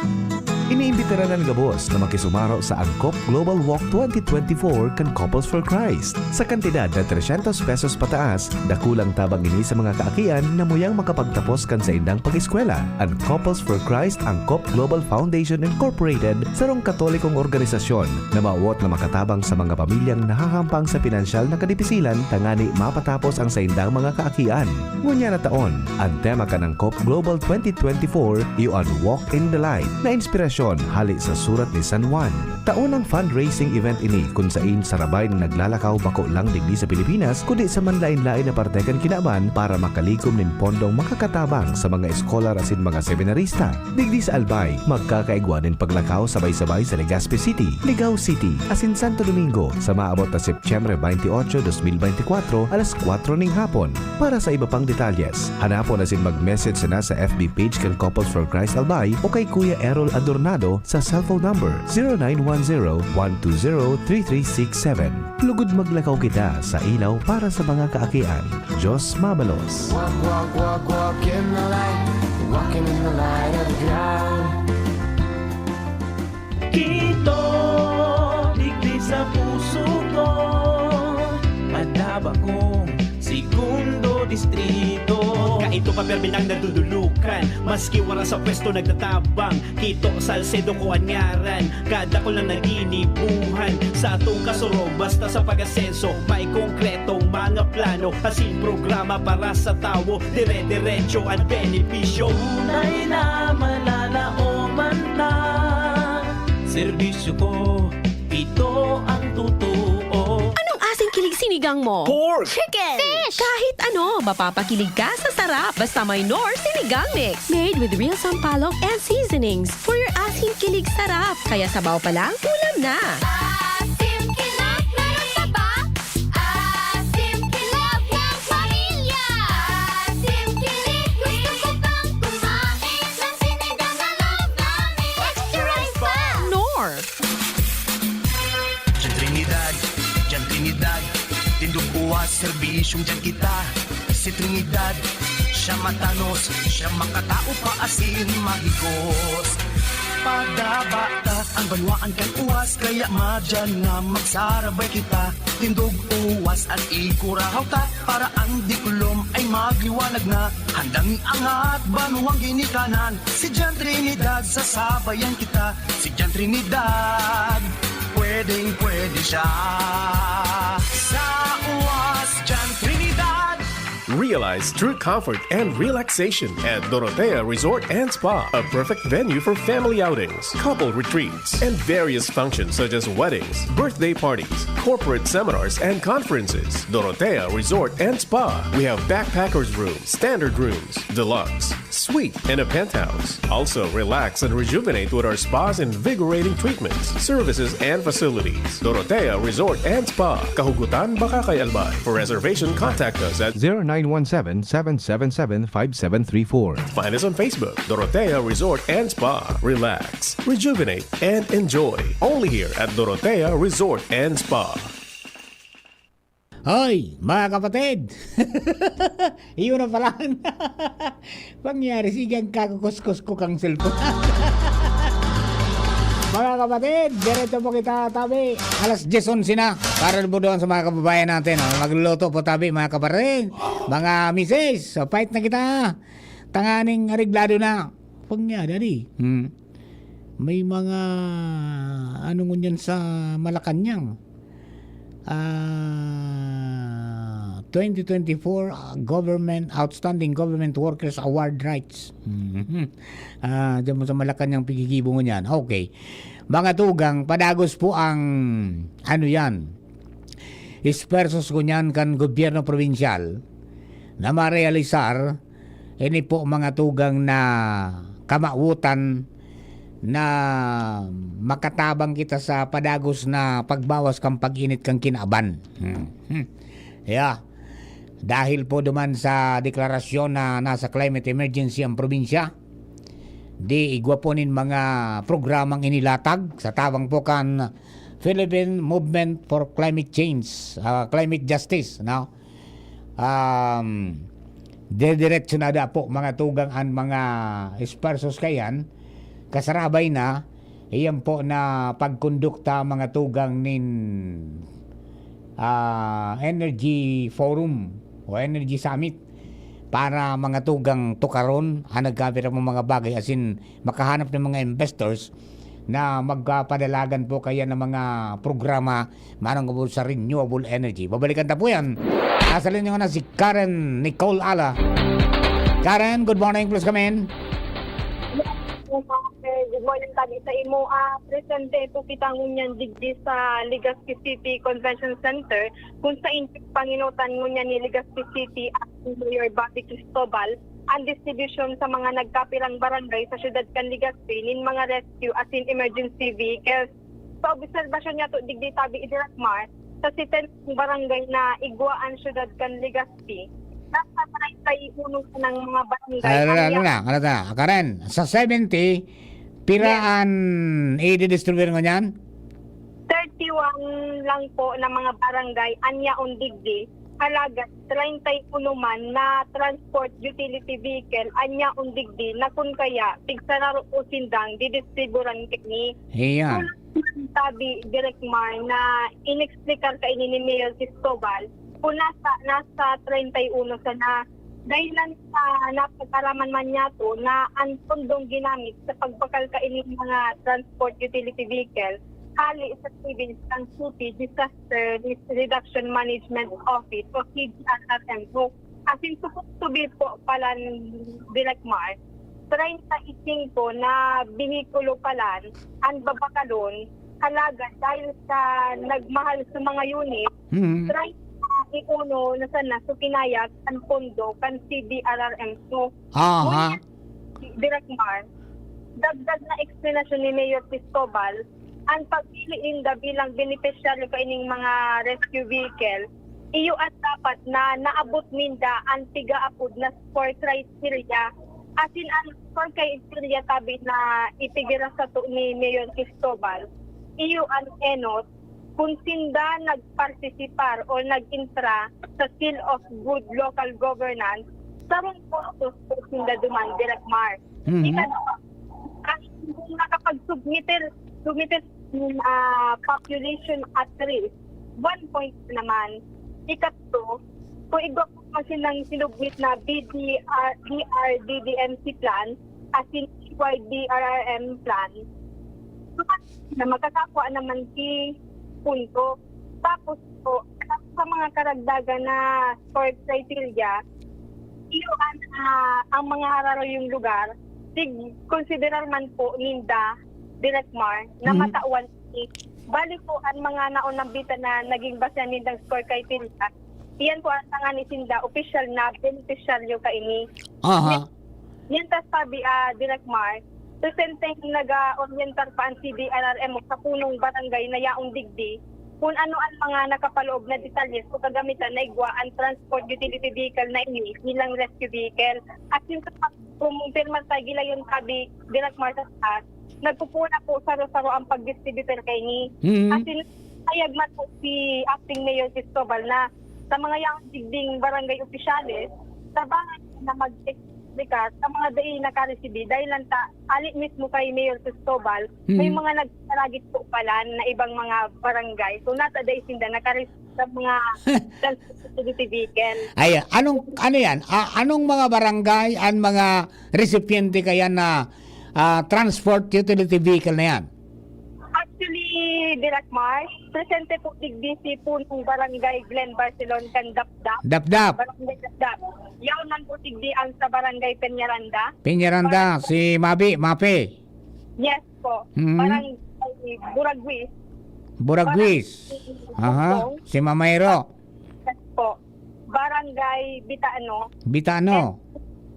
Iniimbitaran an gabos na makisumaro sa Angkop Global Walk twenty twenty-four kan Couples for Christ. Sa kantidad na trescientos pesos pataas, dakulang tabang ini sa mga kaakian na muyang makapagtapos kan saindang pag-eskwela. An Couples for Christ Angkop Global Foundation Incorporated, sarong Katolikong organisasyon na mawot na makatabang sa mga pamilyang nahahampang sa pinansyal na kadipisilan tangani mapatapos ang saindang mga kaakian. Ngunyan na taon, an tema kan Angkop Global twenty twenty-four, iyo an Walk in the Light, na inspirasyon hali sa surat ni San Juan. Taonang fundraising event ini kun sain sarabay na naglalakaw bako lang digdi sa Pilipinas, kundi sa manlaen-laen na parte kan kinaban para makalikom nin pondong makakatabang sa mga eskolar asin mga seminarista. Digdi sa Albay, magkakaigwa nin paglakaw sabay-sabay sa Legazpi City, Ligao City, asin Santo Domingo sa maabot na Setyembre twenty-eight, twenty twenty-four, alas kwatro ning hapon. Para sa iba pang detalyes, hanapon asin mag-message sana sa F B page kan Couples for Christ Albay o kay Kuya Errol Adornado sa cellphone number zero nine one zero, one two zero, three three six seven. Lugod maglakaw kita sa ilaw para sa mga kaakian. Diyos mabalos. Walk, walk, walk, walk in the light. Walking in the light of God. Kito, digdi sa puso ko, madaba kong segundo distrito. Kaito pa permi nang nadudulukan, maski wala sa pwesto nagtatabang. Kito, Salcedo ko an ngaran, kadakol na naginibuhan. Sa atong kasurog, basta sa pag-asenso, may konkretong mga plano. Asin programa para sa tawo, dire-diretso an benepisyo. Tunay na malalaoman na serbisyo ko, ito ang totoo. Anong asing kilig sinigang mo? Pork! Chicken! Fish! Kahit ano, mapapakilig ka sa sarap. Basta may Knorr Sinigang Mix. Made with real sampalok and seasonings. For your asing kilig sarap. Kaya sabaw pa lang, ulam na. Asim kilog, meron ka ba? Asim kilog ng pamilya. Asim kilog, gusto ko pang kumain ng sinigang na love namin. Extra rice pa! Knorr. Diyan Trinidad, diyan Trinidad, tindog uwas, serbisyong diyan kita. Si Trinidad, siya matanos, siya makatao pa asin mahigos. Padaba ta an banwaan kan uwas, kaya madyan na magsarabay kita. Tindog uwas an ikurahaw ta, para an diklom ay magliwanag na. Handang iangat banwang ginikanan, si Jan Trinidad, sasabayan kita. Si Jan Trinidad, pwedeng pwede siya. Sa uwas, Jan Trinidad. Realize true comfort and relaxation at Dorotea Resort and Spa, a perfect venue for family outings, couple retreats, and various functions such as weddings, birthday parties, corporate seminars, and conferences. Dorotea Resort and Spa. We have backpackers room, standard rooms, deluxe, suite, and a penthouse. Also, relax and rejuvenate with our spa's invigorating treatments, services, and facilities. Dorotea Resort and Spa, Kahugutan, Bacacay, Albay. For reservation, contact us at zero nine one seven, seven seven seven, five seven three four. Find us on Facebook, Dorotea Resort and Spa. Relax, rejuvenate, and enjoy. Only here at Dorotea Resort and Spa. Hoy, mga kapatid! Iyon na pala. Pangyari, sige ang kakukuskus ko kang cellphone. Mga kapatid, diretso po kita, tabi. Alas diyes, onse na. Para po doon sa mga kababayan natin, oh. Magluluto po, tabi, mga kapatid. Mga misis, so fight na kita. Tanganing areglado na. Pangyari, di. Hmm. May mga, ano ngunyan sa Malacañang? Ah, twenty twenty-four, ah, Government, Outstanding Government Workers Award Rights. Mhm. Ah, dyan mo sa Malacañang pigigibo ngunyan. Okay. Mga tugang, padagos po ang, ano yan, esfuerzos ngunyan kan gobyerno probinsyal na marealisar ini po mga tugang na kamawotan na makatabang kita sa padagos na pagbawas kan pag-init kan kinaban. Hmm. Hmm. Yeah. dahil po duman sa deklarasyon na nasa climate emergency ang probinsya, di igwa po nin mga programang inilatag sa tabang po kan Philippine Movement for Climate Change, ah, Climate Justice, no? Um, didiretso na da po, mga tugang, an mga esfuerzos kayan, kasarabay na, iyan po na pagkondukta, mga tugang, nin, ah, Energy Forum o Energy Summit para, mga tugang, tukaron an nagkapira mga bagay, asin makahanap ng mga investors na magpapadalagan po kaya ng mga programa manungod sa renewable energy. Babalikan ta po yan. Nasa linya na si Karen Nicole Ala. Karen, good morning, please come in. Good morning, tabi sa imo. Ah, presente po kita ngunyan digdi sa Legazpi City Convention Center, kung sa inyo panginutan ngunyan ni Legazpi City at Mayor Bobby Cristobal ang distribusyon sa mga nagkapirang barangay sa siyudad kan Legazpi nin mga rescue asin emergency vehicles. Sa obserbasyon niya to digdi, tabi, Idrakmar, sa setenta barangay na igwa an siyudad kan Legazpi, nasa treinta y uno sanang mga barangay. Ano na, ang ano na, ano na, Karen? Sa seventy, pira Yes. an i-distribute ngunyan? Thirty-one lang po na mga barangay an yaon digdi, halaga treinta y uno man na transport utility vehicle an yaon digdi, na kun kaya, tigsararo po sindang didistriburan kini. Iyan. Kulang man, tabi, Direk Mar, na inexplikar kaini ni Mayor Cristobal kung nasa, nasa treinta y uno sana. Dahil lang sa napag-araman man niya to na ang pondong ginamit sa pagbakal kaini mga transport utility vehicle hali sa savings kan City Disaster Risk Reduction Management Office o C D R R M. So, asin supposed to be po palan, Direk Mar, treinta y cinco na behikulo palan an babakalon, halaga dahil sa nagmahal sa mga unit, Hmm. treinta y uno na sana so kinayag an pondo kan C D R R M. So, Aha. ngunyan, Direk Mar, dagdag na eksplanasyon ni Mayor Cristobal, ang pagpili ninda bilang benepisyaryo kaining mga rescue vehicle, iyo an dapat na naabot ninda ang pigaapod na score criteria. Asin ang score criteria, tabi, na ipigirang sato ni Mayor Cristobal, iyo an enot kung sinda nagpartisipar o nag-intra sa Seal of Good Local Governance, sarong puntos po sinda duman, Direk Mar. Mhm. Ikadua, ang kung nakapag-submit, submit, ah, population at risk, one point naman. Ikatlo, kung igwa po man silang sinubmit na B D R, B R D D M C plan, asin Y D R R M plan, na magkakapwa naman si punto. Tapos po, sa mga karagdagan na score criteria, iyo an, ah, ang mga hararayong lugar, tig-, konsiderar man po ninda, Direk Mar, na Mhm. matawan. Bali po, ang mga naunang bitan na naging basehan nindang score criteria, iyan po ang tangani sinda, opisyal na benepisyaryo kaini. Aha. Yan ta sabi, ah, Direk Mar, presenteng nag-ooryentar pa ang C D R R M sa punong barangay na yaon digdi kung ano ang mga nakapaloob na detalye sa kagamitan na igwa ang transport utility vehicle na ini bilang rescue vehicle. At yung sa pagkumpirma sa gilayon, sabi, Direk Mar, sa taas, nagpupuna po saro-saro ang pag-distributor kaini. Mhm. Asin, payag man po si Acting Mayor Cristobal na sa mga yaon digding barangay opisyales, tabangan na mag-explicar sa mga dai nakaresibi dahil lang ta, ali mismo kay Mayor Cristobal, may Mhm. mga nagkaragit po palan na ibang mga barangay. So, nasa dai sinda nakareceive sa mga transport utility vehicle. Ay, anong, ano yan? Ah, anong mga barangay, ang mga recipiente kaya na, ah, transport utility vehicle na yan? Actually, Direk Mar, presente po digdi si punong barangay Glen Barcelon kan Dapdap. Dapdap. Barangay Dapdap. Yaon man po digdi ang sa barangay Peñaranda. Peñaranda, si Mabi, Mape. Yes po. Mhm. Barangay Buraguis. Buraguis. Aha, si Mamayro. Yes po. Barangay Bitano. Bitano.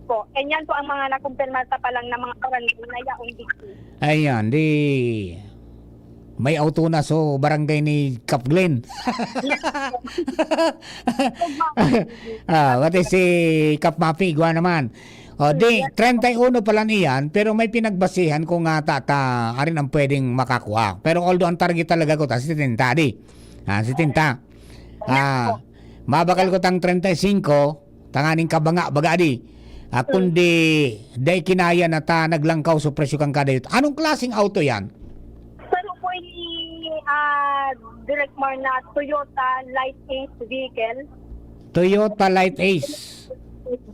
Po. And yan po ang mga nakumpirmata pa lang na mga barangay na yaong digdi. Ayan, di may auto na so barangay ni Kap Glenn. Ah, what is si Kap Mapi? Igwa naman. O, di, treinta y uno pa lang iyan, pero may pinagbasihan kung nga tata, arin ang pwedeng makakuha. Pero although ang target talaga ko, ta, setenta, di. Ah, setenta. Ah, mabakal ko tang treinta y cinco, tanganing kabanga, baga di. Ah, kundi, dai kinaya na ta naglangkaw sa presyo kan kada yun. Anong klaseng auto yan? Pero po ni ah, Direct Mar na Toyota Light Ace vehicle. Toyota Light Ace.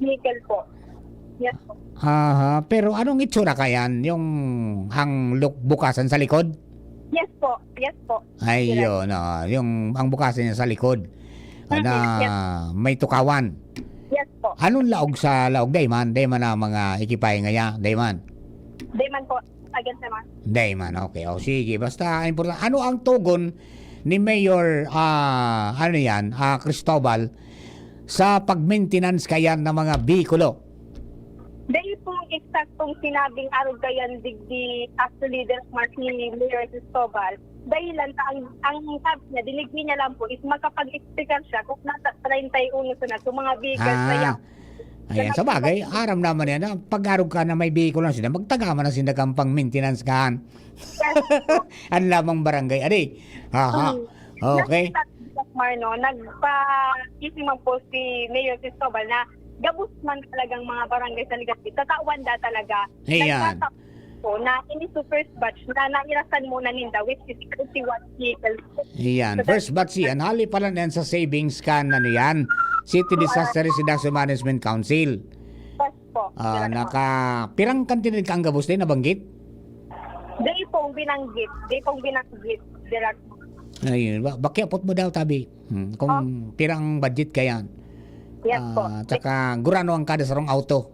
Vehicle po. Yes po. Aha, pero anong itsura kayan? Yung hang luk-, bukasan sa likod? Yes po. Yes po. Ay, yun. Oh, yung ang bukasan niya sa likod. Ah, na Mhm, yes. May tukawan. Yes po. Anong laog sa laog? Dayman, dayman na mga ekipahe ngaya, dayman. Dayman po. Again, sir, ma'am. Dayman, okay. O sige, basta importante. Ano ang tugon ni Mayor, ah, ano yan, ah, Cristobal, sa pag-maintenance kayan ng mga bikulo? Dahil pong eksaktong sinabing arog kayan digdi as leader Mark ni Mayor Cristobal, dahilan ta ang, ang sabi niya, dinigdi niya lang po is makapag-explicar siya kung nasa treinta y uno sa na, so mga vehicles na Ah, yan. ayan. Sa bagay, aram naman yan na pag-arog ka na may bikulo na sila, magtagaman na sila kang pang-maintenance kan. Ang lamang barangay. Adi. Aha. Mm. Okay. Nasa Marno, nagpa-isip man po si Mayor Cristobal na gabos man talagang mga barangay sa Legazpi. Tatawan da talaga. Ayan. Nagtataw po na ini sa first batch na nairasan muna ninda, which is thirty-one vehicles. Ayan. First batch yan. Hali pa lang yan sa savings kan, ano yan, City Disaster Risk Reduction Management Council. Yes po. Ah, naka, pirang kantidad ka ang gabos din nabanggit? Di pong binanggit. Di pong binanggit. Direct. Ayun, ba, bakyapot mo daw, tabi. Hmm, kung pirang budget ka yan. Yes po. Ah, tsaka gurano ang kada sarong auto.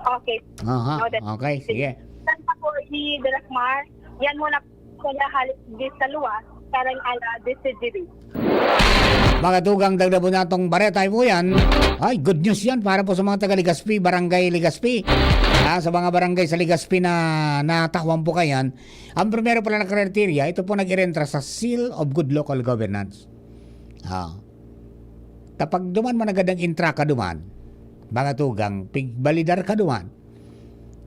Okay. Aha, Noted. okay, sige. Saan pa po si Direk Mar? Yan muna po sa halit di sa luwas. Karang ala di si G B. Mga tugang, dagdabon natong bareta po yan. Ay, good news yan para po sa mga taga Legazpi, Barangay Legazpi. Ah, sa mga barangay sa Legazpi na natawan po kayan. Ang primero pala na criteria, ito po nag-irentra sa Seal of Good Local Governance. Ah. Kapag duman man agad ang intra ka duman, mga tugang, pigbalidar ka duman,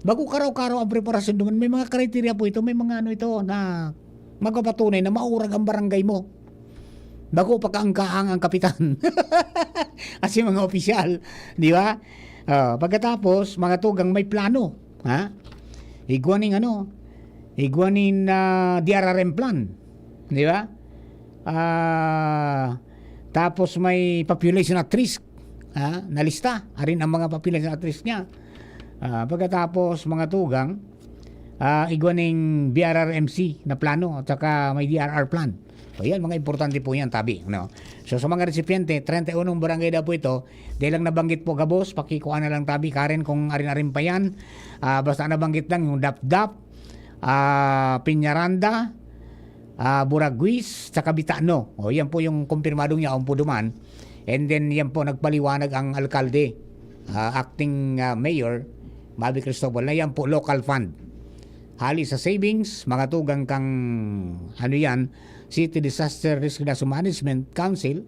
bago karaw-karaw ang preparasyon duman, may mga criteria po ito, may mga ano ito na magpapatunay na maurag ang barangay mo. Bago pa kaangkaang ang kapitan. Kasi mga opisyal, di ba? Ah, pagkatapos, mga tugang, may plano. Ha? Igwa ning ano, igwa nin, ah, D R R M plan. Di ba? Ah, tapos may population at risk. Ha? Nalista. Arin ang mga population at risk niya. Ah, pagkatapos, mga tugang, ah, igwa ning B R R M C na plano at saka may D R R plan. So, yan, mga importante po yan, tabi. No? So, sa mga resipyente, treinta y uno barangay daw po ito, dahil lang nabanggit po gabos, pakikuha na lang tabi, Karen, kung arin-arin pa yan. Ah, basta nabanggit lang yung Dapdap, ah, Peñaranda, ah, Buraguis, tsaka Bitano. O, yan po yung kumpirmadong yaon po duman. And then, yan po, nagpaliwanag ang alkalde, ah, acting, ah, mayor, Bobby Cristobal, na yan po, local fund. Hali sa savings, mga tugang kang, ano yan, City Disaster Risk Reduction Management Council.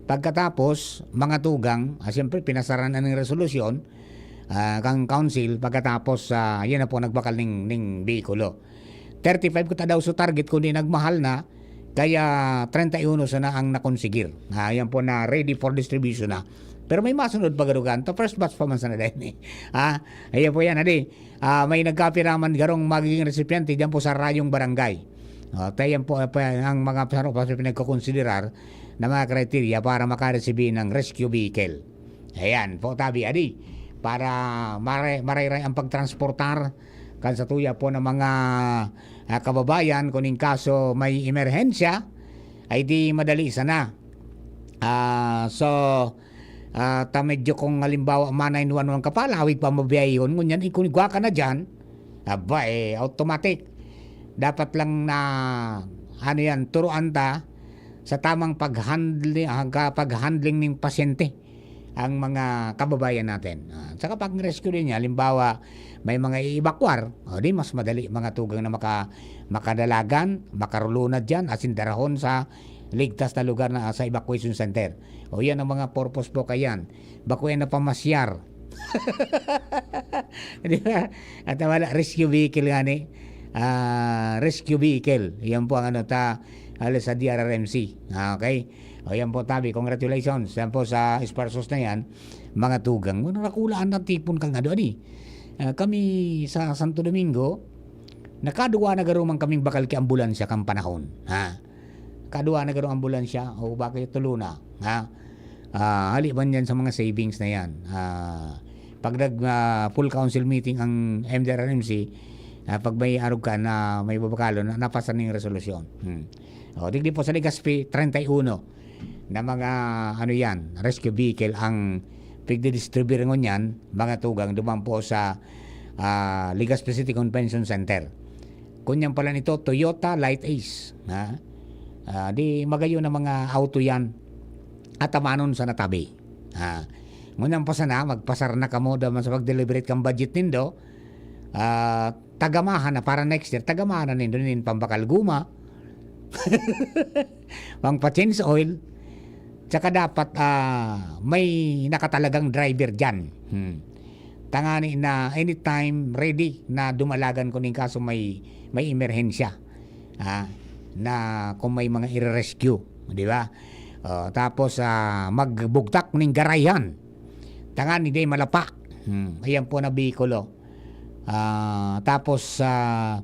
Pagkatapos, mga tugang, ah, siyempre, pinasaran na ng resolusyon, ah, kang council. Pagkatapos, ah, yan na po, nagbakal ning, ning behikulo. Thirty-five ko ta daw sa target, kundi nagmahal na, kaya treinta y uno sana ang nakonsigir. Ah, yan po na ready for distribution na. Pero may masunod pa garugan. Ta first batch pa man sana dahil eh. Ah, ayan po yan, adi. Ah, may nagkapiraman garong magiging recipiente dyan po sa Rayong Barangay. Ah, tayan po, ah, pa, ang mga saro pa sa pinagkakonsiderar na mga kriteria para makaresibi ng rescue vehicle. Ayan po, tabi, adi. Para mare, marayray ang pagtransportar kan sa tuya po ng mga, ah, kababayan, kung in kaso may emerhensya, ay di madali sana. Ah, so, ah, ta medyo kung halimbawa ma nine one one ka pa, lawig pa mabiyahon. Ngunyan, kung igwa ka na dyan, aba, eh, automatic. Dapat lang na, ano yan, turuan ta sa tamang pag-handling, ah, ka-, pag-handling ng pasyente. ang mga kababayan natin. Ah, saka pag rescue din niya, halimbawa, may mga i-evacuar, o di mas madali mga tugang na maka-, makadalagan, makarulunad dyan, asin darahon sa ligtas na lugar na sa evacuation center. O yan ang mga purpose po kayan. Bako yan na pamasyar. Di ba? At wala, rescue vehicle nga ni. Ah, rescue vehicle. Yan po ang ano ta, halos sa D R R M C. Ah, okay? O yan po, tabi. Congratulations. Yan po sa esfuerzos na yan. Mga tugang. Mga narakulaan na tipon kang ano, ani? Ah, kami sa Santo Domingo, nakaduwa na garo man kaming bakal ki ambulansya kang panahon. Ha? Kaduwa na garo ambulansya, o bakit tulo na? Ha? Ah, hali man yan sa mga savings na yan. Ah, pag nag, ah, full council meeting ang M D R R M C, ah, pag may arog ka na may babakalon, na, napasa na yung resolusyon. Hmm. O, digdi po sa Legazpi, treinta y uno na mga, ano yan, rescue vehicle ang pigdidistribir ngunyan, mga tugang duman po sa, ah, Legazpi City Convention Center. Kunyan pala nito, Toyota Light Ace. Ha? Ah, di magayon na mga auto yan. At amanon sa natabi. Ha? Ngunyan pa sana, magpasar na kamo daman sa pag-deliberate kang budget nindo. Ah, tagamahan na para next year, tagamahan na nindo nin pambakal guma. Pang pa-change oil. Tsaka dapat, ah, may nakatalagang driver dyan. Hmm. Tangani na anytime ready na dumalagan ko nin kaso may, may emerhensya. Ah, na kung may mga ire-rescue, di ba? Oh, tapos, ah, magbugtak ning garayan. Tangani di malapa. Hmm. Ayan po na bikulo. Ah, tapos, ah,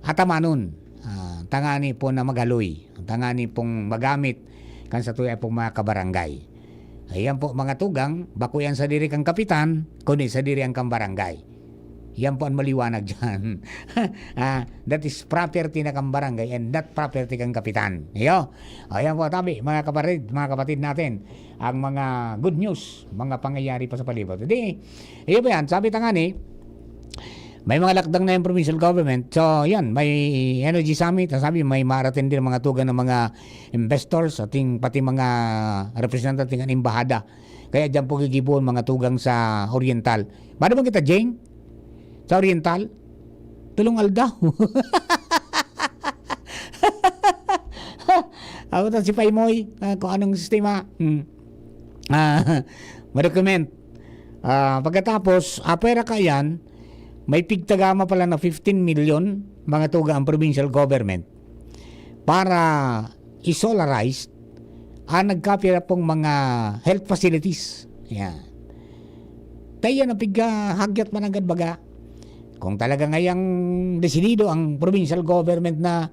atamanon. Ah, tangani po na magaloy. Tangani pong magamit kan sa tuya pong mga kabarangay. Ayan po, mga tugang, bako yan sa diri kang kapitan, kundi sa diri ang kang barangay. Yan po ang maliwanag dyan. Ah, that is property na kang barangay and not property kang kapitan. Iyo. Ayan po, tabi, mga kapatid, mga kapatid natin, ang mga good news, mga pangyayari pa sa palibot. Di, iyo ba yan? Sabi tangani, may mga lakdang na yung provincial government. So, yan, may energy summit. Sabi, may maratin din mga tugang ng mga investors, ating, pati mga representante ng embahada. Kaya dyan po gigibohon mga tugang sa Oriental. Mano man kita, Jeng? Sa Oriental? Tulong aldaw. Ako to si Paymoy, ah, kung anong sistema. Hmm. Ah, ma-document. Ah, pagkatapos, apwera ka yan, may pigtagama pala na fifteen million, mga tugang ang provincial government para i-solarize ang nagkapira pong mga health facilities. Yan. Kaya na pigkahagyat mananggad baga. Kung talaga ngayang desidido ang provincial government na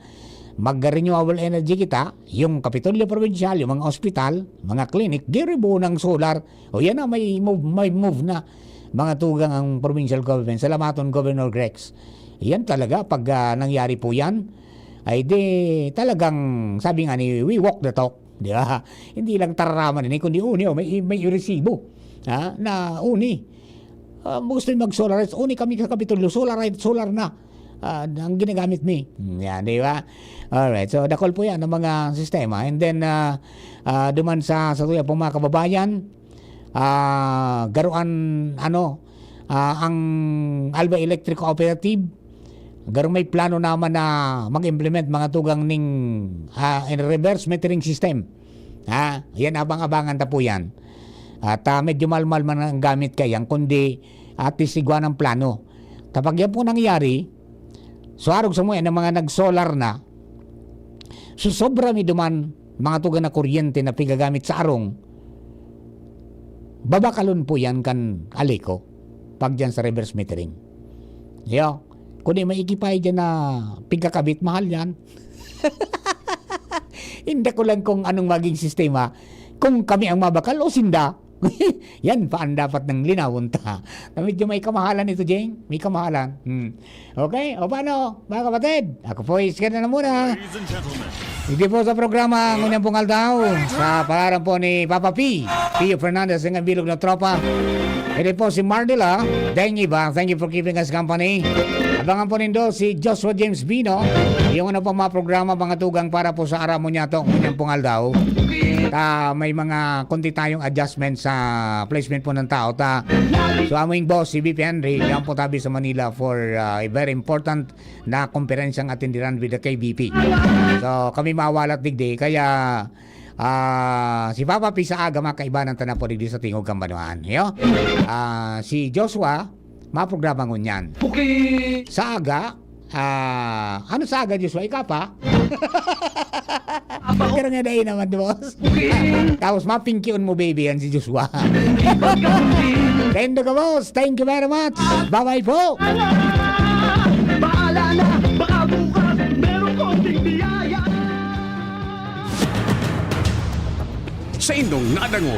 mag-renewable energy kita, yung Kapitolyo Provincial, yung mga ospital, mga clinic, giribo ng solar. O yan na, may move, may move na mga tugang ang provincial government. Salamaton, Governor Grex. Yan talaga, pag, ah, nangyari po yan, ay di talagang, sabi nga ni, we walk the talk, di ba? Hindi lang tararaman ini, kundi uni, oh, may, may resibo, ha, na uni. Ah, gusto yung mag-solarize, uni kami sa Kapitolyo, solarize, solar na. Ah, ang ginagamit mi. Hmm, yan, di ba? Alright, so dakol po yan ang mga sistema. And then, ah, ah, duman sa, sa tuya pong mga kababayan, ah, garuan, ano, ah, ang Albay Electric Cooperative, garo may plano naman na mag-implement mga tugang ning, ah, in reverse metering system. Ha? Yan, abang-abangan ta po yan. At, ah, medyo malmal man ang gamit kayan, kundi at least igwa ng plano. Kapag yan po nangyari, so arog sa mga, ng mga nag-solar na, so sobra mi duman mga tugang na kuryente na pigagamit sa arong, babakalon po yan kan Aleco pag dyan sa reverse metering. Yo, kundi may ikipay dyan na pigkakabit, mahal yan. Hindi ko lang kung anong maging sistema, kung kami ang mabakal o sinda. Yan pa ang dapat nang linawon ta. Na medyo may kamahalan ito, Jeng. May kamahalan. Hmm. Okay? O paano, mga kapatid? Ako po, is na muna. Ladies and gentlemen. Hindi po sa programa, ngunyan pong aldaw, sa pangalan po ni Papa P, Pio Fernandez, ng Bilog na Tropa. Hindi po si Marnila, Deng Iba. Thank you for keeping us company. Abangan po nindo si Joshua James Bino. Yung ano pong mga programa, mga tugang para po sa Aramo Niyato, ngunyan pong aldaw. Ta may mga konti tayong adjustment sa placement po ng tao ta. So, among boss, si V P Henry, yan po tabi sa Manila for, ah, a very important na komperensyang atenderan with the K B P. So, kami mawalat digdi, kaya, ah, si Papa P sa aga, mga kaibanan ta na po digdi sa Tingog kan Banwaan. Yo? Ah, si Joshua, maprograma ngunyan. Sa aga, ah, ano sa aga, Joshua? Ika pa? Pero nga dahil naman, boss. Tapos mapingkion mo, baby, yan si Joshua. Tendo ka, boss. Thank you very much. Bye-bye po. Bahala na, baka bukas meron konting biyaya. Sa indong nadangog